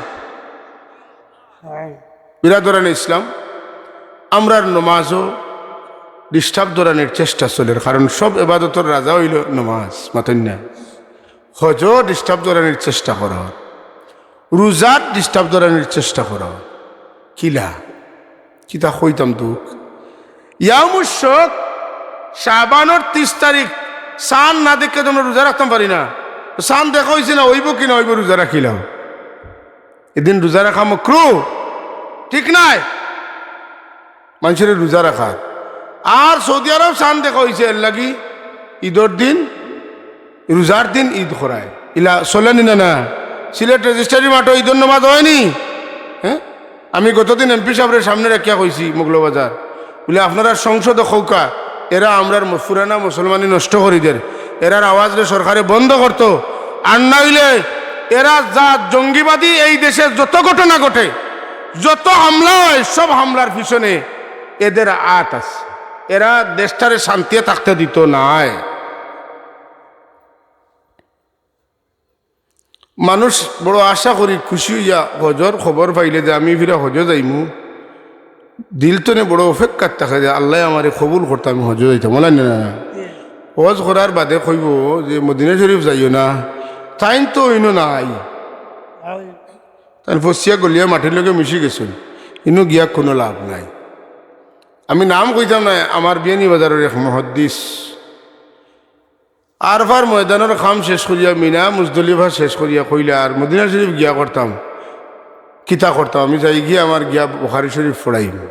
বিরাদরানে ইসলাম, আমরার নমাজও disturb ধরানির চেষ্টা চলের, কারণ সব এবাদতর রাজা অইলো নমাজ, মাতইন না? হজও disturb ধরানির চেষ্টা করা অর, রোজাত disturb ধরানির চেষ্টা করা অর। কিলা? কিতা কইতাম দুখ। ইয়ামুশ শক, শাবানর তিরিশ তারিখ, চান না দেখিয়া তো আমরা রোজা রাখতাম পারি না। তো চান দেখা অইছে না, অইবো কি না অইবো, রোজা রাখিলাম। এদিন রোজা রাখা মকরু, ঠিক নায়? মানষরে রোজা রাখার। আর সৌদি আরব চান দেখা অইছে, এরলাগি ইদর দিন, রোজার দিন ইদ করায়। ইলা চলেনি না, না? সিলেট রেজিস্ট্রারি মাঠো ইদর নমাজ অয়নি? হ্যাঁ, আমি গতদিন এমপি সাবরে সামনে রাখিয়া কইছি মৌলভীবাজার, বুলে, "আপনারা সংসদো কউক্কা, এরা আমরার ম-, পুরানা মুসলমানি নষ্ট করি দের, এরার আওয়াজরে সরকারে বন্ধ করতো, আর না অইলে এরা জাত জঙ্গিবাদী, এই দেশে যত ঘটনা ঘটে, যত হামলা হয়, সব হামলার পিছনে এদের আত আছে। এরা দেশটারে শান্তিয়ে থাকতে দিত নায়। মানুষ বড় আশা করি খুশি অইয়া হজর খবর পাইলে যে আমি ফিরা হজো যাইমু, দিল তনে বড় অপেক্ষাত থাকে যে আল্লায় আমারে কবুল করতা, আমি হজো যাইতাম, অলা নি না? হজ করার বাদে কইবো যে মদিনা শরীফ যাইও না, তাইন তো অইনো নাই, তাইন ফসিয়া গলিয়া মাটির লগে মিশি গেছইন, ইনো গিয়া কুনু লাভ নাই। আমি নাম কইতাম নায়, আমার বিয়ানীবাজারর এক মুহাদ্দিস, আরফার ময়দানর কাম শেষ করিয়া, মিনা মুজদলিফা শেষ করিয়া কইলা, আর মদিনা শরীফ গিয়া করতাম, কিতা করতাম? আমি যাই গিয়া আমার গিয়া বুখারী শরীফ পড়াইমু।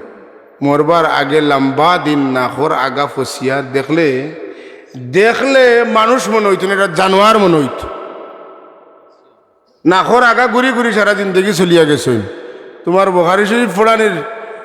মরবার আগে লাম্বা দিন নাকর আগা ফসিয়া দেখলে, দেখলে মানুষ মনো অইতো না, এটা জানোয়ার মনো অইতো। নাকর আগা ঘুরি ঘুরি সারা জিন্দেগি চলিয়া গেছইন। তুমার বুখারী শরীফ পড়ানির,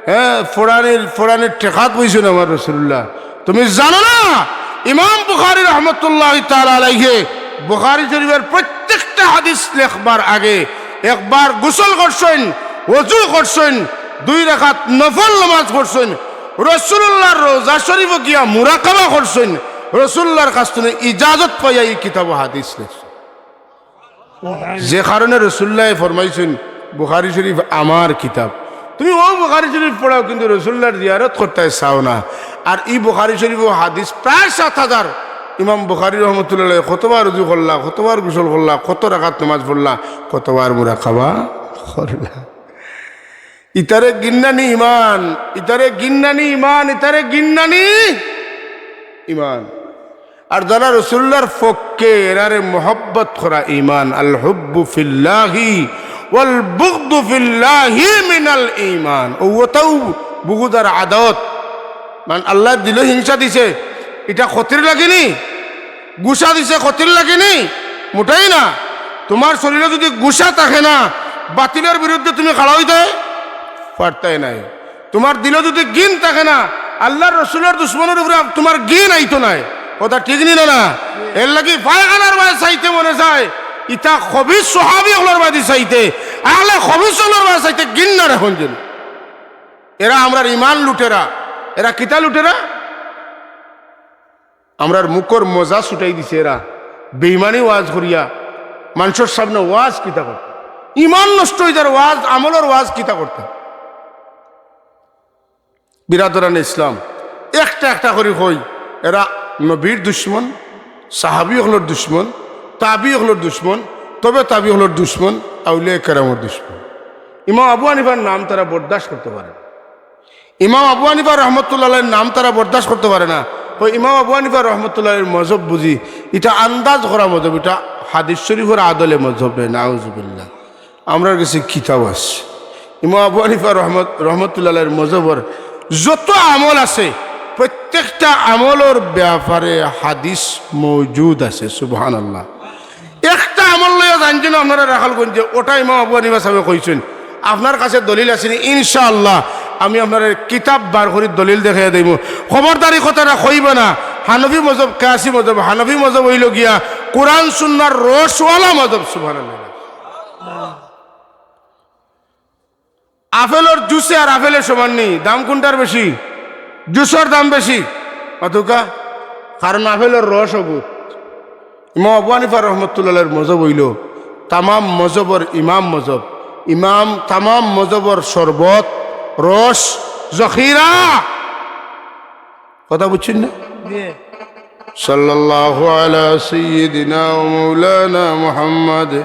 হ্যাঁ, পড়ানির, পড়ানির ঠেকাত বইছইন আমার রাসুলুল্লাহ। তুমি জানো না, ইমাম বুখারী রহমতুল্লাহি তাআলা আলাইহি বুখারী শরীফর প্রত্যেকটা হাদিস লেখবার আগে একবার গোসল করছইন, ওযু করছইন, দুই রাকাত নফল নামাজ পড়ছইন, রাসুলুল্লাহর রওজা শরীফো গিয়া মুরাকাবা করছইন, রাসুলুল্লাহর কাছ তনে ইজাজত পাইয়া ই কিতাবো হাদিস লেখছইন। যে কারণে রাসুলুল্লায় ফরমাইছইন, "বুখারী শরীফ আমার কিতাব।" তুমি অউ বুখারী শরীফ পড়াও, কিন্তু রাসুলুল্লাহর জিয়ারত করতায় চাও না। আর ই বুখারী শরীফো হাদিস প্রায় সাত হাজার। ইমাম বুখারী রহমতুল্লাহ আলাইহি কতবার উজু করলা, কতবার গোসল করলা, কত রাকাত নামাজ পড়লা, কতবার মুরাকাবা করলা। ইতারে গিন্নানি ইমান, ইতারে গিন্নানি ইমান, ইতারে গিন্নানি ইমান। আর যারা রাসুলুল্লাহর পক্ষে, এরারে মহব্বত করা ইমান। আল হুব্বু ফিল্লাহি ওয়াল বুগদু ফিল্লাহি মিনাল ইমান। অউ অতাউ বুগদ আর আদাওত। মানে আল্লায় দিলো হিংসা দিছে, ইটা ক্ষতির লাগেনি? গুসা দিছে, ক্ষতির লাগেনি? মোটেই না। তুমার শরীরো যুদি গুসা থাকে না, বাতিলর বিরুদ্ধে তুমি খাড়া অইতায় পারতায় নায়। তুমার দিলো যুদি ঘিন থাকে না, আল্লাহর রসুলর দুশমনর উপরে আপ-, তুমার ঘিন আইতো নায়। কথা ঠিক নি না, না? এরলাগি পায়খানার বায় চাইতে মনে চায়, ইতা খবিস সাহাবি অকলর বায়দি চাইতে, আহলে খবিস অকলর বায় চাইতে ঘিন্না রাখইন যেন। এরা আমরার ইমান লুটেরা, এরা কিতা লুটেরা? আমরার মুখর মজা ছুটাই দিছে এরা, বেইমানি ওয়াজ করিয়া, মানষর সামনে ওয়াজ কিতা করতা? ইমান নষ্ট অইযার ওয়াজ, আমলর ওয়াজ কিতা করতা? বিরাদরানে ইসলাম, একটা একটা করি কই, এরা নবীর দুশমন, সাহাবি অকলর দুশমন, তাবি অকলর দুশমন, তবে তাবি অকলর দুশমন, আউলিয়া কেরামর দুশমন। ইমাম আবু হানিফার নাম তারা বরদাস্ত করতে পারে না। ইমাম আবু হানিফা রহমতুল্লাহ আলাইহির নাম তারা বরদাস্ত করতে পারে না। অউ ইমাম আবু হানিফা রহমতুল্লাহ আলাইহির মজহব বুঝি, ইটা আন্দাজ করা মজহব, ইটা হাদিস শরীফর আদলে মজহব নায়, নাউজুবিল্লাহ। আমরার গেছে কিতাব আছে। ইমাম আবু হানিফা রহমত-, রহমতুল্লাহ আলাইহির মজহবর যত আমল আছে, প্রত্যেকটা আমলর ব্যাপারে হাদিস মওজুদ আছে। সুবহানাল্লাহ। একটা আমল লইয়া যাইন যেন আপনারা রাখালগঞ্জে, ওটা ইমাম আবু হানিফা সাহেবে কইছইন। আপনার কাছে দলিল আছে নি? ইনশাআল্লাহ আমি আপনারে কিতাব বার করি দলিল দেখাইয়া দিমু। খবরদারি কথাটা কইবা না, হানফি মজহব, কিয়াসি মজহব, হানফি মজহব অইলো গিয়া কোরআন সুন্নাহর রসওয়ালা মজহব। সুবহানাল্লাহ। আপেলর জুসে আর আপেলে সমান নি, দাম কুনটার বেশি? জুসর দাম বেশি। অতকা? কারণ আপেলর রস অগুত। ইমাম আবু হানিফা রহমতুল্লাহ আলাইহির মজহব অইলো তামাম মজহবর ইমাম মজহব। ইমাম তামাম মজহবর শরবত, রস, জখিরা। কথা বুঝছইন না? জি। সাল্লাল্লাহু আলা সাইয়্যিদিনা ওয়া মাওলানা মুহাম্মদ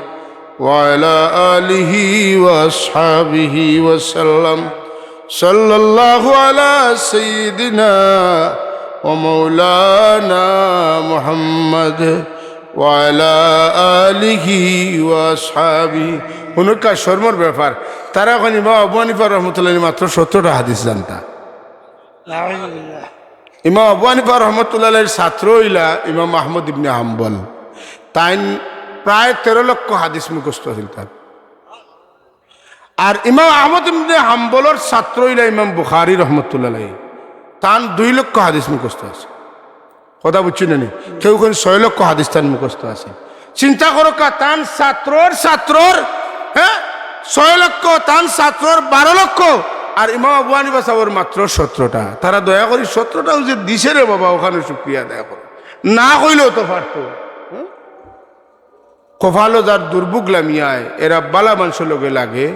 ওয়া আলা আলিহি ওয়া আসহাবিহি ওয়া সাল্লাম। সাল্লাল্লাহু আলা সাইয়্যিদিনা ওয়া মাওলানা মুহাম্মদ ওয়া আলা আলিহি ওয়া আসহাবিহি। হুনকা শরমর ব্যাপার। তারা কইন ইমাম আবু হানিফা রহমতুল্লাহ আলাইহি মাত্র সত্তরটা হাদিস জানতা। নাউজুবিল্লাহ। ইমাম আবু হানিফা রহমতুল্লাহ আলাইহির ছাত্র অইলা ইমাম আহমদ ইবনে হাম্বল। তাইন প্রায় তেরো লক্ষ হাদিস মুখস্থ আছিল তার। আর ইমাম আহমদ ইবনে হাম্বলর ছাত্র অইলা ইমাম বুখারী রহমতুল্লাহ আলাইহি। তান দুই লক্ষ হাদিস মুখস্থ আছে। কথা বুঝছইন না নি? কেউ কইন ছয় লক্ষ হাদিস তান মুখস্থ আছে। চিন্তা করউক্কা, তান ছাত্রর ছাত্রর, হ্যাঁ, ছয় লক্ষ, তান ছাত্রর বারো লক্ষ, আর ইমাম আবু হানিফা সাবর মাত্র সতেরোটা। তারা দয়া করি সতেরোটা যে দিছে রে বাবা, অখানো শুকরিয়া আদায় করো। না কইলেও তো পারতো। হ্যাঁ? কপালো যার দুর্ভোগ লামিয়ায়, এরা বালা মানষর লগে লাগে,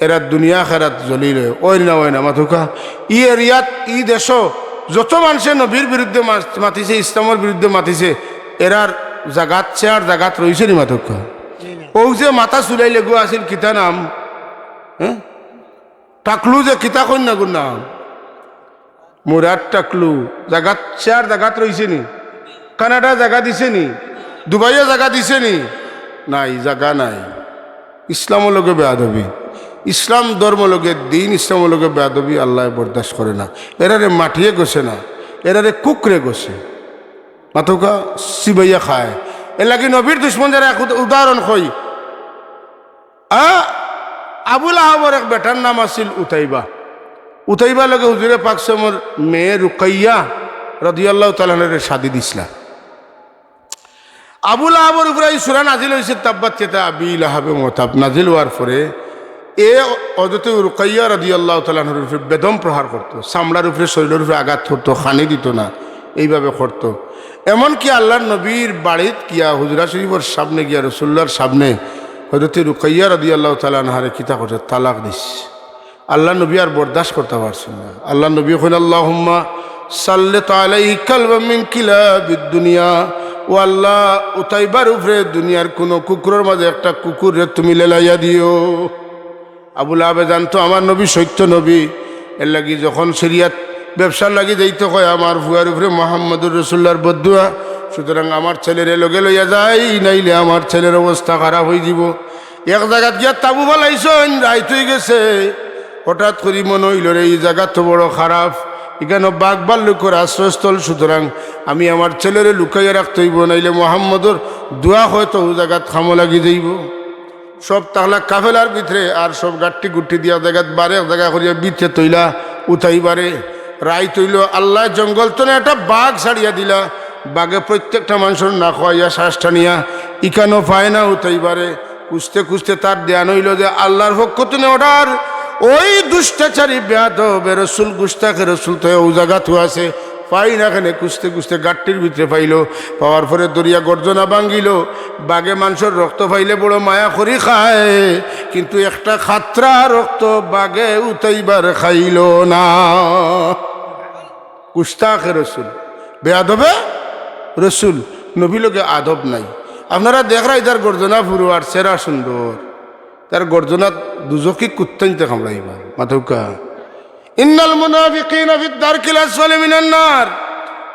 এরা দুনিয়া আখেরাত জলিল অয়। অয় না, অয় না, মাতউক্কা। ই এরিয়াত, ই দেশো যত মানষে নবীর বিরুদ্ধে মা-, মাতিছে, ইসলামর বিরুদ্ধে মাতিছে, এরার জাগাত, চেয়ার জাগাত রইছে নি, মাতউক্কা? অউ যে মাথা চুলাইলে গু আছিল, কিতা নাম? হ্যাঁ? টাকলু যে কিতা কইন না গুর নাম? মুরাদ টাকলু, জাগাত, চেয়ার জাগাত রইছে নি? কানাডা জাগা দিছে নি? দুবাইয়ে জাগা দিছে নি? নাই, জাগা নাই। ইসলামর লগে বেয়াদবি, ইসলাম ধর্ম লগে, দিন ইসলামর লগে বেয়াদবি আল্লায় বরদাস্ত করে না। এরারে মাটিয়ে গছে না, এরারে কুকুরে গছে। মাতউক্কা, চিবাইয়া খায়। এর লাগি নবীর দুশমন যারা, এক উদ-, উদাহরণ কই, আ, আবু লাহাবর এক বেটার নাম আছিল উতাইবা। উতাইবার লগে হুজুরে পাক সাল্লামর মেয়ে রুকাইয়া রাদিয়াল্লাহু তাআলা আনহারে শাদি দিছলা। আবু লাহাবর উপরে ই সূরা নাজিল অইছে, তাব্বাত ইয়াদা আবি লাহাবিন ওয়া তাব, নাজিল অওয়ার পরে এ হযরতে রুকাইয়া রাদিয়াল্লাহু তাআলা আনহার উপরে বেদম প্রহার করতো, চামড়ার উপরে, শরীলর উপরে আঘাত করতো, খানি দিতো না, এইভাবে করতো। এমনকি আল্লাহর নবীর বাড়িত গিয়া, হুজরা শরীফর সামনে গিয়া, রাসুলুল্লাহর সামনে হযরতে রুকাইয়া রাদিয়াল্লাহু তাআলা আনহারে কিতা করছে, তালাক দিছে। আল্লাহর নবী আর বরদাস্ত করতা পারছইন না। আল্লাহর নবী কইন, "আল্লাহুম্মা সাল্লিত আলাইহি কালবাম মিন কিলাবিদ দুনিয়া।" ও আল্লাহ, উতাইবার উপরে দুনিয়ার কুনু কুকুরর মাঝে একটা কুকুররে তুমি লেলাইয়া দিও। আবু লাহাবে জানতো আমার নবী সত্য নবী, এর লাগি যখন সিরিয়াত ব্যবসার লাগি যাইতো কয়, "আমার ফুয়ার উপরে মুহাম্মাদুর রাসুলুল্লাহর বদদোয়া, সুতরাং আমার ছেলেরে লগে লইয়া যাই, নাইলে আমার ছেলের অবস্থা খারাপ অইযিবো।" এক জাগাত গিয়া তাবু ফালাইছইন, রাইত অইগেছে। হঠাৎ করি মনো অইলো রে, ই জাগা তো বড় খারাপ, ইখানো বাঘ ভাল্লুকর আশ্রয়স্থল, সুতরাং আমি আমার ছেলেরে লুকাইয়া রাখতে অইবো, নাইলে মুহাম্মাদুর দোয়া হয়তো অউ জাগাত কামো লাগি যাইবো। সব তাকলা কাফেলার ভিতরে আর সব গাট্টি গুট্টি দিয়া জাগাত বারে এক জাগা করিয়া ভিতরে থইলা উতাইবারে। রাইত অইলো, আল্লায় জঙ্গল তনে একটা বাঘ ছাড়িয়া দিলা। বাঘে প্রত্যেকটা মানষর নাক খাইয়া শ্বাস টানিয়া ইখানো পায় না উতাইবারে। খুঁজতে খুঁজতে তার ধ্যান অইলো যে আল্লাহর পক্ষ তনে অর্ডার, ওই দুষ্টাচারী বেয়াদবে রসুল, গুস্তাখে রসুল তো অউ জাগাত আছে। পাই না কেনে, খুঁজতে খুঁজতে গাট্টির ভিতরে পাইলো। পাওয়ার পরে ধরিয়া গর্দনা ভাঙ্গিলো। বাঘে মানষর রক্ত পাইলে বড় মায়া করি খায়, কিন্তু একটা কাতরা রক্ত বাঘে উতাইবার খাইলো না। গুস্তাখে রসুল, বেয়াদবে রসুল, নবীর লগে আদব নাই। আপনারা দেখরা ইতার গর্দনা ফুরু আর চেহারা সুন্দর, তার গর্দনাত দুজখি কুত্তাইন্তে কামড়াইবা। মাতউক্কা। ইন্নাল মুনাফিকিনা ফিদ দারকিল আসফালি মিনান নার।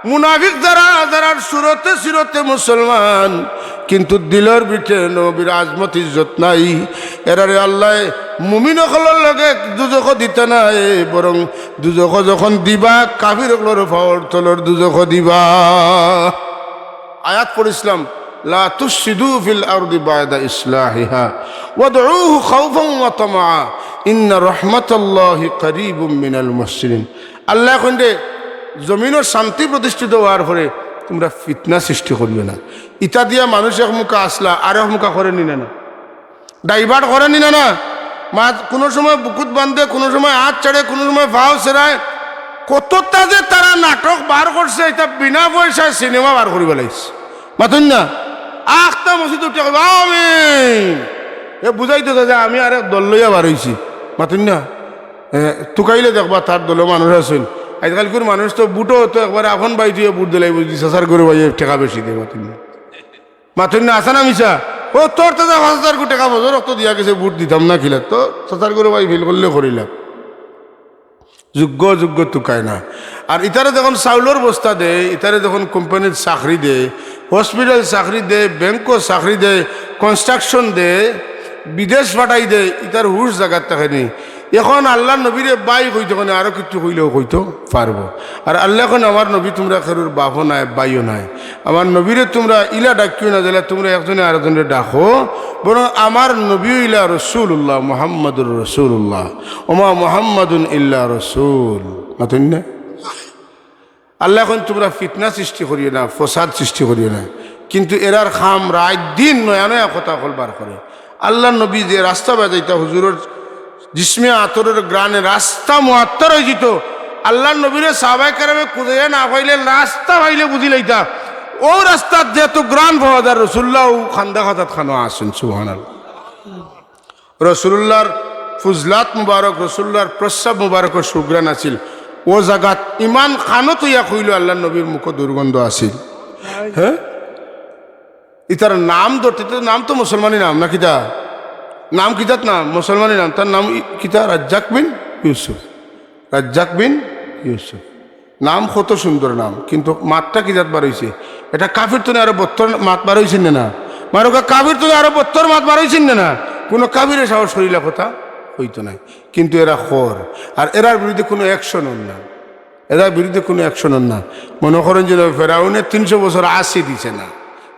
মুনাফিক যারা, যারার সুরতে সিরতে মুসলমান, কিন্তু দিলর ভিতরে নবীর আজমত ইজ্জত নাই, এরারে আল্লায় মুমিন অকলর লগে দুজখো দিতা নায়, বরং দুজখো যখন দিবা, কাফির অকলর পাওর তলর দুজখো দিবা। আয়াত পড়ছিলাম, "লা তুফসিদু ফিল আরদি বা'দা ইসলাহিহা ওয়াদউহু খাওফান ওয়া তামাআ, ইন্না রাহমাতাল্লাহি কারীবুম মিনাল মুহসিনিন।" আল্লায় কইন দে, জমিনর শান্তি প্রতিষ্ঠিত অওয়ার পরে তুমরা ফিতনা সৃষ্টি করিও না। ইতা দিয়া মানুষ এক মুখা আছলা, আর এক মুখা করে নি না, না? ডাইভার্ট করে নি না, না? মা কুনু সময় বুকুত বান্ধে, কুনু সময় আত ছাড়ে, কুনু সময় পাও ছেড়ায়। কততা যে তারা নাটক বার করছে, ইতা বিনা পয়সায় সিনেমা বার করি ফালাইছে। মাতইন না? আখতা মসজিদ উঠিয়া কইবা, "আমিন।" এ বুঝাইতো যে আমি আরেক দল লইয়া বার অইছি। মাতইন না? এ, তুকাইলে দেখবা তার দলো মানুষ আছইন। আইজকাইলকুর মানুষ তো ভুটো তো একবারে আপন ভাই তুই ভুট দিলাই বুঝলি, চাচার ঘরর ভাইয়ে টেকা বেশি দেয়, মাতইন না? মাতইন না, আছে না মিছা? ও তোর তো যা পাঁচ হাজার কু টেকা বছর রক্ত দিয়া গেছে, ভুট দিতাম না কিলা? তো চাচার ঘরর ভাই ফেল করলে করিলাম। যোগ্য অযোগ্য তুকায় না। আর ইতারে যখন চাউলর বস্তা দেয়, ইতারে যখন কোম্পানিত চাকরি দেয়, হসপিটাল চাকরি দেয়, ব্যাংকো চাকরি দেয়, কনস্ট্রাকশন দেয়, বিদেশ পাঠাই দেয়, ইতার হুশ জাগাত থাকে নি। এখন আল্লার নবীরে ভাই কইতে কেনে আরো কিচ্ছু কইলেও কইতো পারবো। আর আল্লায় কইন, "আমার নবী তুমরা কেউর বাপও নায়, ভাইও নায়। আমার নবীরে তুমরা ইলা ডাকিও না, যেলা তুমরা একজনে আরেকজনরে ডাকো, বরং আমার নবী অইলা রসুলুল্লাহ, মুহাম্মাদুর রসুলুল্লাহ, ওমা মুহাম্মাদুন ইল্লা রসুল।" মাতইন না? আল্লায় কইন, "তুমরা ফিতনা সৃষ্টি করিও না, ফসাদ সৃষ্টি করিও না।" কিন্তু এরার কাম রাইত দিন নয়া নয়া কথা অকল বার করে। আল্লার নবী যে রাস্তা বায় যাইতা, হুজুরর জিসমে আতরর ঘ্রাণে রাস্তা মুআত্তর অইযিতো। আল্লার নবীরে সাহাবায়ে কেরামে খুঁজাইয়া না পাইলে রাস্তা পাইলে বুঝিলাইতা, অউ রাস্তাত যেতো ঘ্রাণ পাওয়া যার, রসুলুল্লাহ অউ কান্দা কাতাত খানো আছইন। সুবহানাল্লাহ। রসুলুল্লাহর ফুজলাত মুবারক, রসুলুল্লাহর প্রস্রাব মুবারকর সুঘ্রাণ আছিল। অউ জাগাত ইমান কানো থইয়া কইলো, আল্লার নবীর মুখো দুর্গন্ধ আছিল। হে, ইতার নাম ধরতে তো, নাম তো মুসলমানি নাম না কিতা? নাম কিতাত নাম? মুসলমানি নাম। তার নাম ই-, কিতা? রাজ্জাক বিন ইউসুফ। রাজ্জাক বিন ইউসুফ। নাম কত সুন্দর নাম, কিন্তু মাতটা কিজাত বার অইছে? এটা কাফির তনে আরো বত্তর মাত বার অইছে না, না? মারুকা, কাফির তনে আরো বত্তর মাত বার অইছে না, না? কোনো কাফিরে সাহস করিলা কথা কইতো নায়। কিন্তু এরা কর, আর এরার বিরুদ্ধে কোনো action অর না। এরার বিরুদ্ধে কোনো action অর না। মনো করইন যেন ফেরাউনে তিনশো বছর আছি দিছে না,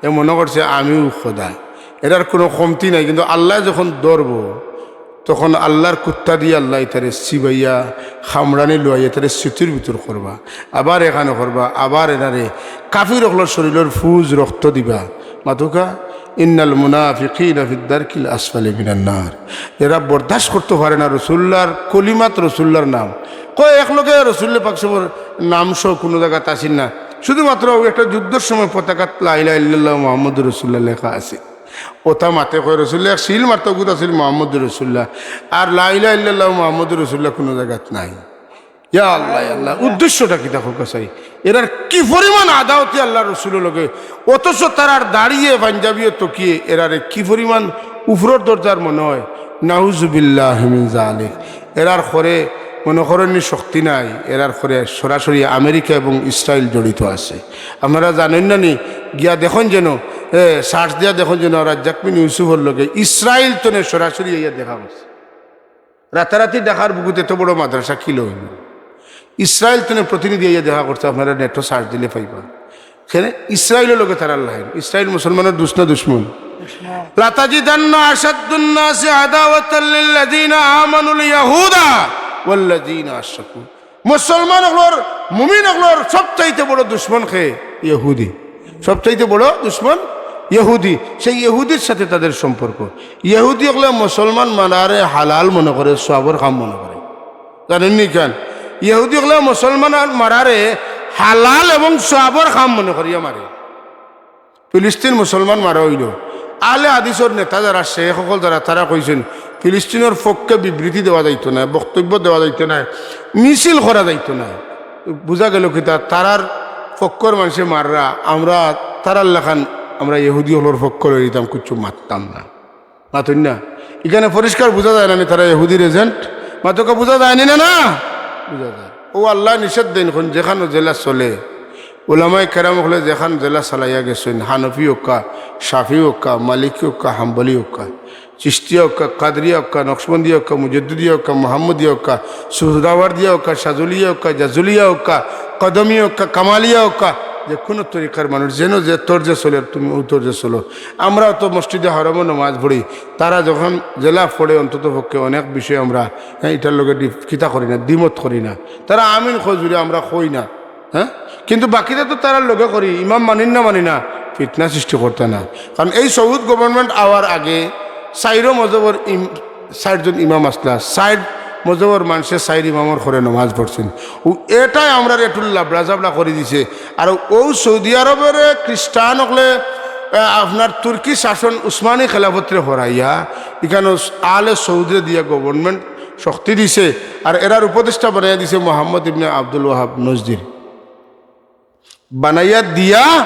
এ মনো করছে আমিউ খোদা। এরার কোনো কমতি নাই, কিন্তু আল্লায় যখন ধরবো, তখন আল্লার কুত্তা দিয়া আল্লায় ইতারে চিবাইয়া, কামড়ানি লওয়াইয়া ইতারে সিতুর ভিতর করবা, আবার এখানো করবা, আবার এরারে কাফির অকলর শরীলর ফুজ রক্ত দিবা। মাতুকা, ইন্নাল মুনাফিকিনা ফিদ দারকিল আসফালি মিনান নার। এরা বরদাস্ত করতো পারে না রসুলুল্লাহর কলিমাত, রসুলুল্লাহর নাম। কয় এক লগে রসুলুল্লাহ পাক সাবর নাম সহ কোনো জাগাত আছিল না, শুধুমাত্র অউ একটা যুদ্ধর সময় পতাকাত লা ইলাহা ইল্লাল্লাহু মুহাম্মাদুর রাসূলুল্লাহ লেখা আছে। অতা মাতে কয় রসুলুল্লাহ এক সিল মারতা, অগুত আছিল মুহাম্মাদুর রাসূলুল্লাহ, আর লা ইলাহা ইল্লাল্লাহু মুহাম্মাদুর রাসূলুল্লাহ কোনো জাগাত নাই। ইয়া আল্লাহ, ইয়া আল্লাহ, উদ্দেশ্যটা কিতা কউক্কা চাই? এরার কি পরিমাণ আদাওয়াতি আল্লার রসুলর লগে, অথচ তারার দাড়িয়ে, পাঞ্জাবিয়ে, তকিয়ে এরারে কি পরিমাণ উপরর দরজার মনো অয়। নাউজুবিল্লাহি মিন জালিক। এরার খরে মনো করইন নি শক্তি নাই, এরার খরে সরাসরি আমেরিকা এবং ইসরাইল জড়িত আছে। আপনারা জানইন না নি? গিয়া দেখইন যেন, এ, search দিয়া দেখইন যেন রাজ্জাক বিন ইউসুফর লগে ইসরাইল তনে সরাসরি আইয়া দেখা করছে। রাতারাতি ঢাকার বুকুত এত বড় মাদ্রাসা কিলা অইলো? ইসরাইল তনে প্রতিনিধি আইয়া দেখা করছে, আপনারা নেটো search দিলে পাইবা। কেনে? ইসরাইলর লগে তারার লাইন। ইসরাইল মুসলমানর দুস না দুশমন? লাতাজিদান্না আশাদ্দান নাসি আদাওয়াতাল লিল্লাযিনা আমানুল ইয়াহুদা ওয়াল্লাযিনা আশরাকু। মুসলমান অকলর, মুমিন অকলর সবচাইতে বড় দুশমন কে? ইহুদি। সবচাইতে বড় দুশমন ইহুদি। সেই ইহুদির সাথে তাদের সম্পর্ক। ইহুদি অকলে মুসলমান মারারে হালাল মনো করে, সওয়াবর কাম মনো করে। জানইন নি কেন? ইহুদি অকলে মুসলমান মারারে হালাল এবং সওয়াবর কাম মনো করিয়া মারে। ফিলিস্তিন মুসলমান মারা অইলো, আহলে হাদিসর নেতা যারা, শেখ অকল যারা, তারা কইছইন ফিলিস্তিনর পক্ষে বিবৃতি দেওয়া যাইতো নায়, বক্তব্য দেওয়া যাইতো নায়, মিছিল করা যাইতো নায়। বুঝা গেলো কিতা? তারার পক্ষর মানষে মাররা, আমরা তারার লাখান, আমরা ইহুদি অকলর পক্ষ লইয়া দিতাম, কিচ্ছু মাততাম না। মাতইন না? ইখানে পরিষ্কার বুঝা যায় না নি তারা ইহুদির agent? মাতুকা, বুঝা যায় নি না, না? বুঝা যায়। অউ আল্লায় নিষেধ দেইন, অখন যেখানো যেলা চলে, উলামায়ে কেরাম অকলে যেখান যেলা চালাইয়া গেছইন, হানফি অউক্কা, শাফি অউক্কা, মালিকি অউক্কা, হাম্বলি অউক্কা, চিশতিয়া অউক্কা, কাদরিয়া অউক্কা, নকশবন্দিয়া অউক্কা, মুজাদ্দিদিয়া অউক্কা, মুহাম্মদিয়া অউক্কা, সুহরাওয়ার্দিয়া অউক্কা, শাজুলিয়া অউক্কা, জাজুলিয়া অউক্কা, কদমিয়া অউক্কা, কামালিয়া অউক্কা, যে কোনো তরিকার মানুষ যেন যে তর্জে চলে, তুমি অউ তর্জে চলো। আমরাও তো মসজিদে হারামো নমাজ পড়ি, তারা যখন যেলা পড়ে, অন্তত পক্ষে অনেক বিষয়ে আমরা, হ্যাঁ, ইটার লগে ডি-, কিতা করি না, দ্বিমত করি না। তারা আমিন কয় জুরে, আমরা কই না, হ্যাঁ? কিন্তু বাকিটা তো তারার লগে করি, ইমাম মানি না মানি না, ফিতনা সৃষ্টি করতা না। কারণ এই সৌদ government আওয়ার আগে চাইরো মজহবর ইম-, চাইরজন ইমাম আছলা, চাইর মজহবর মানষে চাইর ইমামর ঘরে নমাজ পড়ছইন। অউ এটায় আমরারে একটু লাবড়া জাবড়া করি দিছে। আর অউ সৌদি আরবর খ্রিস্টান অকলে, আহ, আপনার তুর্কি শাসন উসমানী খেলাফতরে হরাইয়া, ইখানো আলে সৌদরে দিয়া government শক্তি দিছে। আর এরার উপদেষ্টা বানাইয়া দিছে মোহাম্মদ ইবনে আব্দুল ওয়াহাব নজদির। বানাইয়া দিয়া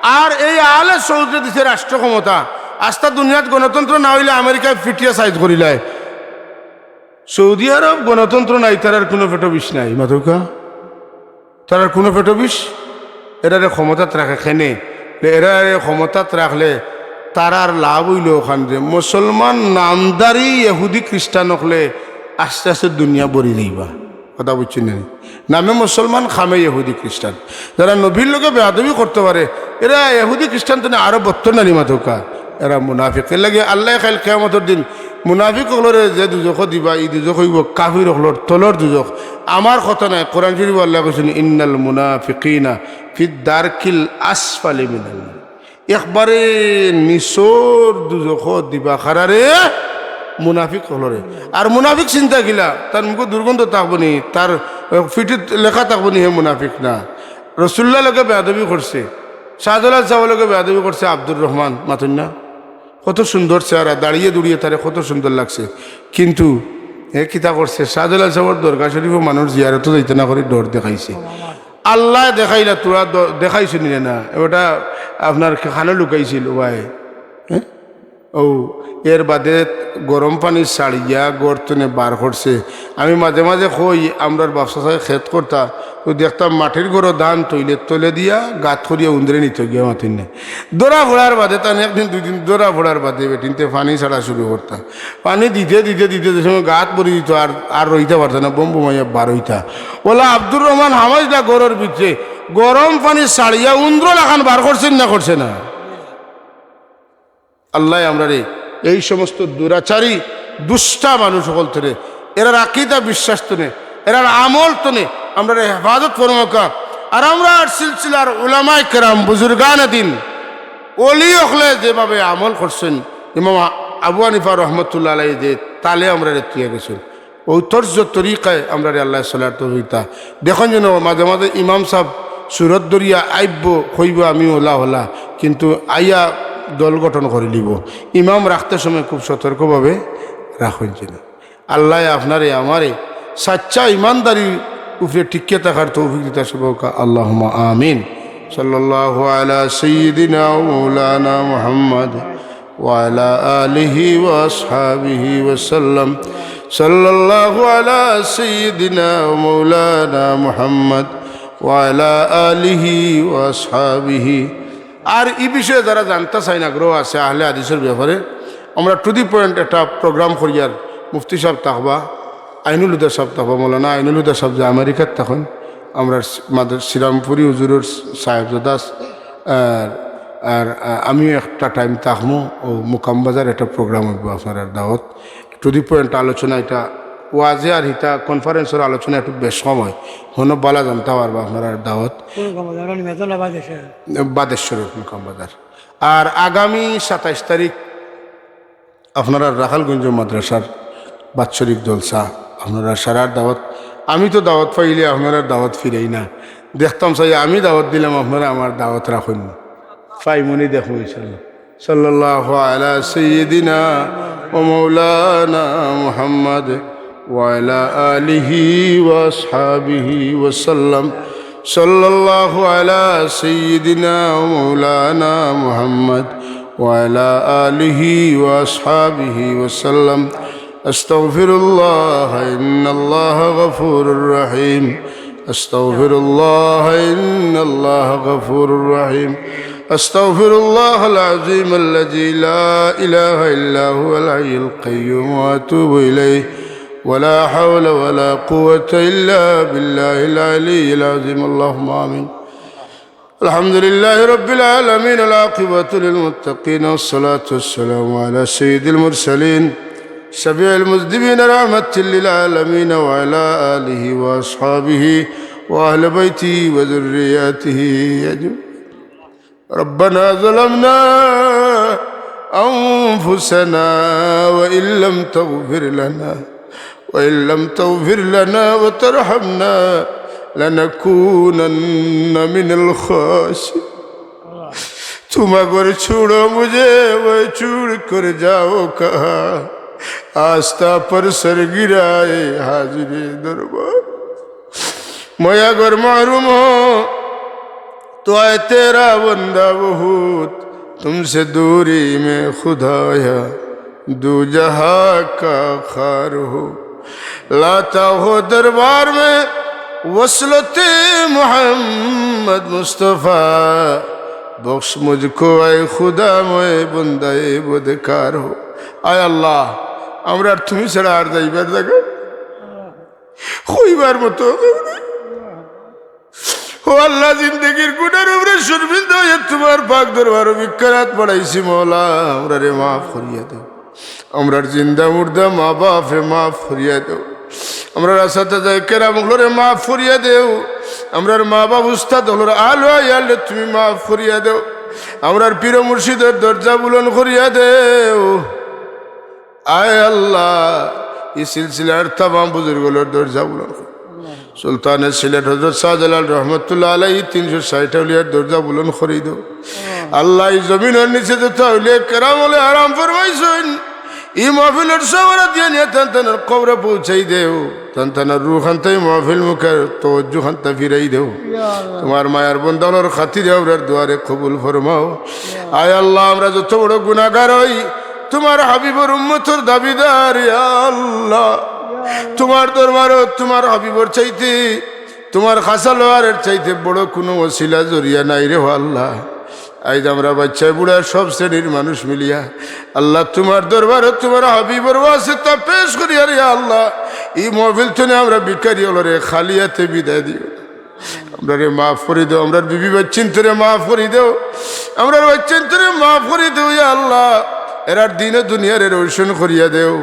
আর এই আলে সৌদরে দিছে রাষ্ট্র ক্ষমতা। আস্তা দুনিয়াত গণতন্ত্র না অইলে আমেরিকায় ফিটিয়া সাইজ করিলায়। সৌদি আরব গণতন্ত্র নাই, তারার কোনো পেটো বিষ নাই, মাতুকা। তারার কোনো পেটো বিষ, এরারে ক্ষমতাত রাখে কেনে? এরারে ক্ষমতাত রাখলে তারার লাভ অইলো অখান যে মুসলমান নামধারী ইহুদি খ্রিস্টান অকলে আস্তে আস্তে দুনিয়া ভরি যাইবা। কথা বুঝছইন নি? নামে মুসলমান, কামে ইহুদি খ্রিস্টান। যারা নবীর লগে বেয়াদবি করতো পারে, এরা ইহুদি খ্রিস্টান তনে আরো বত্তর নানি মাতুকা। এরা মুনাফিক। এরলাগি আল্লায় কাইল কিয়ামতর দিন মুনাফিক অকলরে যে দুজখো দিবা, ই দুজখ অইবো কাফির অকলর তলর দুজখ। আমার কথা নায়, কোরআন শরীফো আল্লায় কইছইন, "ইন্নাল মুনাফিকিনা ফিদ দারকিল আসফালি মিনান নার।" একবারে নিচর দুজখো দিবা কারারে, মুনাফিক অকলরে। আর মুনাফিক চিন্তা কিলা, তার মুখো দুর্গন্ধ থাকবো নি, তার, আহ, ফিটিত লেখা থাকবো নি, হে মুনাফিক না। রসুল্লাহ লগে বেয়াদবি করছে, শাহজালাল সাহেব লগে বেয়াদবি করছে আব্দুর রহমান, মাতইন না? কত সুন্দর চেহারা, দাঁড়িয়ে দুড়িয়ে তারে কত সুন্দর লাগছে। কিন্তু হে কিতা করছে, শাহজালাল সাহেবর দরগা শরীফো মানুষ জিয়ারতো যাইতা না করি ডর দেখাইছে। আল্লায় দেখাইলা, তোরা দ-, দেখাইছো নি রে না? ওটা আপনার কানো লুকাইছিল, ওয়াই। হ্যাঁ? ও, এর বাদে গরম পানি ছাড়িয়া ঘর তনে বার করছে। আমি মাঝে মাঝে কই, আমরার বাপ চাচায় খেত করতা, তো দেখতাম মাটির ঘরো ধান তইলে তলে দিয়া গাত করিয়া উন্দরে নিত গিয়া, মাতইন না? ধরা পড়ার বাদে, তান একদিন দুই দিন ধরা পড়ার বাদে বেটিন্তে পানি ছাড়া শুরু করতা। পানি দিতে দিতে দিতে যে সময় গাত ভরি দিত, আর, আর রইতা পারতা না, বম বমাইয়া বার অইতা। ওলা আব্দুর রহমান হামাইজলা ঘরর ভিতরে গরম পানি ছাড়িয়া উন্দ্র লাখান বার করছে না, করছে না? আল্লায় আমরারে এই সমস্ত দুরাচারী, দুষ্টা মানুষ অকল তনে, এরার আকিদা বিশ্বাস তনে, এরার আমল তনে আমরারে হেফাজত ফরমাউক্কা। আর আমরার সিলসিলার উলামায়ে কেরাম, বুজুর্গানে দিন, অলি অকলে যেভাবে আমল করছেন, ইমাম আবু হানিফা রহমতুল্লাহ আলাইহি যে তালে আমরারে থুইয়া গেছেন, অউ তর্জ তরিকায় আমরারে আল্লায় চলার তৌফিক দেউক্কা। দেখইন যেন মাঝে মাঝে ইমাম সাব সুরত ধরিয়া আইব্বো, কইবো আমি অলা অলা, কিন্তু আইয়া দল গঠন করিলিবো। ইমাম রাখতে সময় খুব সতর্কভাবে রাখইন যেন। আল্লায় আপনারে আমারে সাচ্চা ইমানদারির উপরে টিকিয়া থাকার তৌফিক দেউক্কা সবউক্কা, আল্লাহুম্মা আমিন। সাল্লাল্লাহু আলা সাইয়্যিদিনা ওয়া মাওলানা মুহাম্মদ ওয়া আলা আলিহি ওয়া আসহাবিহি ওয়া সাল্লাম। সাল্লাল্লাহু আলা সাইয়্যিদিনা ওয়া মাওলানা মুহাম্মদ ওয়া আলা আলিহি ওয়া আসহাবিহি। আর ই বিষয়ে যারা জানতা চাইন, আগ্রহ আছে আহলে হাদিসর ব্যাপারে, আমরা to the point একটা program করিয়ার, মুফতি সাব থাকবা, আইনুল হুদা সাব থাকবা, মৌলানা আইনুল হুদা সাব যে আমেরিকাত থাকইন, আমরার মাদার শ্রীরামপুরি হুজুরর সাহেবজাদা, আর, আর, আ, আমিও একটা time থাকমু, অউ মুকাম বাজার একটা program অইবো আপনারার দাওয়াত। To the point আলোচনা, এটা ওয়াজে আর ইতা conferenceর আলোচনা একটু বেশ কম অয়, হনো বালা জানতা পারবা আপনারার দাওয়াত। কোন মুকাম বাজার? ওটা মেজর না বাদেশ্বর? বাদেশ্বরর মুকাম বাজার। আর আগামী সাতাইশ তারিখ আপনারার রাখালগঞ্জ মাদ্রাসার বাৎসরিক জলসা, আপনারার সারার দাওয়াত। আমি তো দাওয়াত পাইলে আপনারার দাওয়াত ফিরাই না। দেখতাম চাই, আমি দাওয়াত দিলাম, আপনারা আমার দাওয়াত রাখইন। পাইমুনি দেখমু ইনশাআল্লাহ। সাল্লাল্লাহু আলা সাইয়্যিদিনা ওয়া মাওলানা মুহাম্মদ ওয়া আলা আলিহি ওয়া আসহাবিহি ওয়া সাল্লাম। সাল্লাল্লাহু আলা সাইয়্যিদিনা ওয়া মাওলানা মুহাম্মদ ওয়া আলা আলিহি ওয়া আসহাবিহি ওয়া সাল্লাম। أستغفر الله إن الله غفور رحيم. أستغفر الله إن الله غفور رحيم. أستغفر الله العظيم الذي لا إله إلا هو الحي القيوم وأتوب إليه. ولا حول ولا قوة إلا بالله العلي العظيم. اللهم آمين. الحمد لله رب العالمين، العاقبة للمتقين، والصلاة والسلام على سيد المرسلين، شفيع المذنبين، رحمة للعالمين، وعلى آله وأصحابه وأهل بيته وذرياته أجمعين. ربنا ظلمنا أنفسنا وإن لم تغفر لنا وإن لم تغفر لنا وترحمنا لنكونن من الخاسرين. تم اگر چھوڑو مجھے، میں چھوڑ کر جاؤں کہاں؟ آستہ پر سر گرائے حاضر دربار۔ میں اگر محروم ہوں تو اے تیرا بندہ بہت، تم سے دوری میں خدایا دو جہاں کا خوار ہو۔ لاتا ہو دربار میں وصلت محمد مصطفیٰ، بخش مجھ کو اے خدا میں بندہ بدکار ہو۔ আয় আল্লাহ, আমরার তুমি ছাড়া আর যাইবার জাগা, কইবার মতো কেউ নাই। ও আল্লাহ, জিন্দেগির গুনার উপরে শর্মিন্দা অইয়া তুমার পাক দরবারো ভিক্ষার আত বাড়াইছি, মওলা, আমরারে মাফ করিয়া দেও। আমরার জিন্দা মুর্দা মা বাপরে মাফ করিয়া দেও। আমরার আসাতিজায়ে কেরাম অকলরে মাফ করিয়া দেও। আমরার মা বাপ উস্তাদ অকলর আলো আয়ালরে তুমি মাফ করিয়া দেও। আমরার পীর মুর্শিদর দরজা বুলন্দ করিয়া দেও। আয় আল্লাহ, ই সিলসিলার তামাম বুজুর্গ অকলর দরজা বুলন্দ কর। সুলতানে সিলেট হযরত শাহজালাল রহমতুল্লাহ আলাইহি তিনশো ষাইট আউলিয়ার দরজা বুলন্দ করি দেও। আল্লাহ, ই জমিনর নিচে যত আউলিয়া কেরাম অকলে আরাম ফরমাইছইন, ই মাহফিলর সওয়াব দিয়া নিয়া তান তানর কবরে পৌঁছাই দেও। তান তানর রুহ খান্তা ই মাহফিল মুখর তওয়াজ্জু খান্তা ফিরাই দেও। তুমার মায়ার বন্দা অকলর খাতিরে আমরার দোয়ারে কবুল ফরমাও। আয় আল্লাহ, আমরা যত বড় গুনাগার অই, তুমার হাবিবর উম্মতর দাবিদার, ইয়া আল্লাহ। তুমার দরবারো তুমার হাবিবর চাইতে, তুমার খাছা লওয়ার চাইতে বড় কুনু ওসিলা জরিয়া নাই রে ও আল্লাহ। আইজ আমরা বাচ্চা বুড়া সব শ্রেণীর মানুষ মিলিয়া আল্লাহ তুমার দরবারো তুমার হাবিবর ওয়াসিতা পেশ করিয়ার, ইয়া আল্লাহ, ই মাহফিল থনে আমরা ভিখারি অকলরে খালি আতে বিদায় দিও না। আমরারে মাফ করি দেও, আমরার বিবি বাচ্চাইন্তরে মাফ করি দেও, আমরার বাচ্চাইন্তরে মাফ করি দেও, ইয়া আল্লাহ। এরার দিন ও দুনিয়ারে রোশন করিয়া দেও।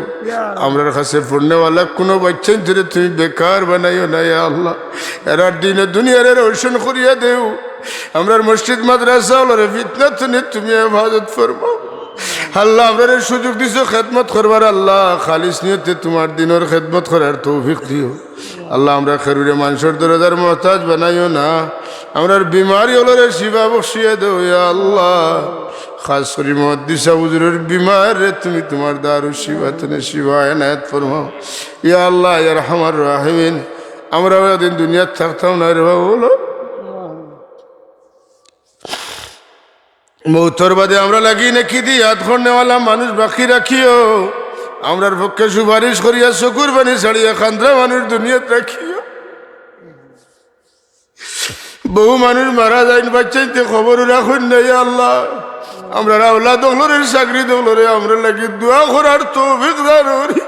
আমরার কাছে পড়নেওয়ালা কুনু বাচ্চাইন্তরে তুমি বেকার বানাইও না, ইয়া আল্লাহ। এরার দিন ও দুনিয়ারে রোশন করিয়া দেও। আমরার মসজিদ মাদ্রাসা অকলরে ফিতনা থনে তুমি হেফাজত ফরমাও। আল্লাহ, আমরারে সুযোগ দিছো খেদমত করবার, আল্লাহ, খালিস নিয়তে তুমার দিনর খেদমত করার তৌফিক দিও। আল্লাহ, আমরার কেউরে মানষর দরজার মহতাজ বানাইও না। আমরার বিমারি অকলরে শিফা বখশিয়া দেও, ইয়া আল্লাহ। খাস করি মুহাদ্দিস সাব হুজুরর বিমাররে তুমি তুমার দারুশ শিফা থনে শিফা এনায়েত ফরমাও, ইয়া আল্লাহ, ইয়া আরহামার রাহিমিন। আমরাও এদিন দুনিয়াত থাকতাম না রে বাবা, বলো। মউতর বাদে আমরার লাগি নেকি দি ইয়াদ করনেওয়ালা মানুষ বাকি রাখিও। আমরার পক্ষে সুপারিশ করিয়া চকুর পানি ছাড়িয়া কান্দরা মানুষ দুনিয়াত রাখিও। বহু মানুষ মারা যাইন, বাচ্চাইন্তে কবরো রাখইন না, ইয়া আল্লাহ। আমরার আওলাদ অকলরে, চাকরি অকলরে আমরার লাগি দোয়া করার তৌফিক দান করি।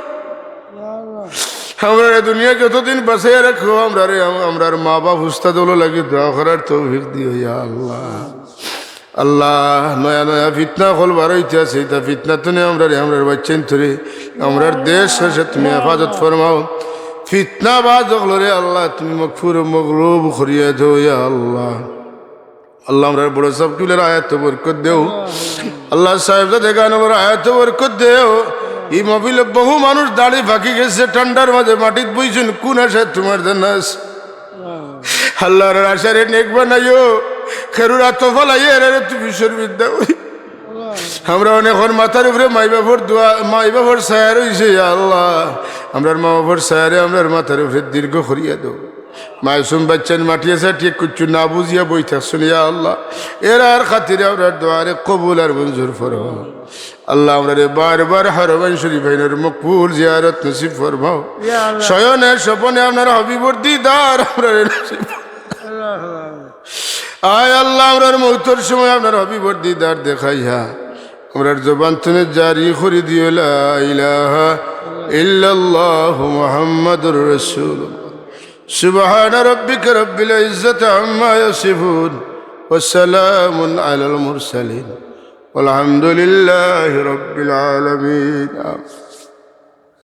আমরারে দুনিয়াত যতদিন বাঁচাইয়া রাখো, আমরারে, আমরার মা বাপ উস্তাদ অকলর লাগি দোয়া করার তৌফিক দিও, ইয়া আল্লাহ। আল্লাহ, নয়া নয়া ফিতনা অকল বার অইতে আছে, ইতা ফিতনা থনে আমরারে, আমরার বাচ্চাইন্তরে, আমরার দেশ শেষে তুমি হেফাজত ফরমাও। ফিতনাবাজ অকলরে আল্লাহ তুমি মকফুর ও মগলুব করিয়া দেও, ইয়া আল্লাহ। আল্লাহ, আমরার বড় সাব কিবলার হায়াতো বরকত দেও। আল্লাহ, সাহেবজাদে গান অকলর হায়াতো বরকত দেও। ই মাহফিলো বহু মানুষ দাড়ি পাকি গেছে, ঠান্ডার মাঝে মাটিত বইছইন, কুন আশায় তুমার জানা আছে। আল্লাহ, এরার আশারে নেক বানাইও। কেউর আতো ফালাইয়া এরারে তুমি শর্মিন্দা করি। আমরা অনেকর মাথার উপরে মাই বাপর দোয়া, মাই বাপর ছায়া রইছে, ইয়া আল্লাহ। আমরার মা বাপর ছায়ারে আমরার মাথার উপরে দীর্ঘ করিয়া দেও। মাসুম বাচ্চাইন মাটিয়ে চাটিয়ে কিচ্ছু না বুঝিয়া বই থাকছইন, ইয়া আল্লাহ। এরার খাতিরে আমরার দোয়ারে কবুল আর মঞ্জুর ফরমাও। আল্লাহ, আমরারে বারবার হারামাইন শরীফাইনর মকবুল জিয়ারত নসিব ফরমাও। ইয়া আল্লাহ। শয়নে স্বপনে আপনার হাবিবর দিদার আমরারে নসিব। আয় আল্লাহ, আমরার মউতর সময় আপনার হাবিবর দিদার দেখাইয়া আমরার জবান থনে জারি করি দিও, লা ইলাহা ইল্লাল্লাহু মুহাম্মাদুর রাসূলুল্লাহ। সুবহানা রাব্বিকা রাব্বিল ইজ্জাতি আম্মা ইয়াসিফুন, ওয়া সালামুন আলাল মুরসালিন, ওয়াল হামদুলিল্লাহি রাব্বিল আলামিন।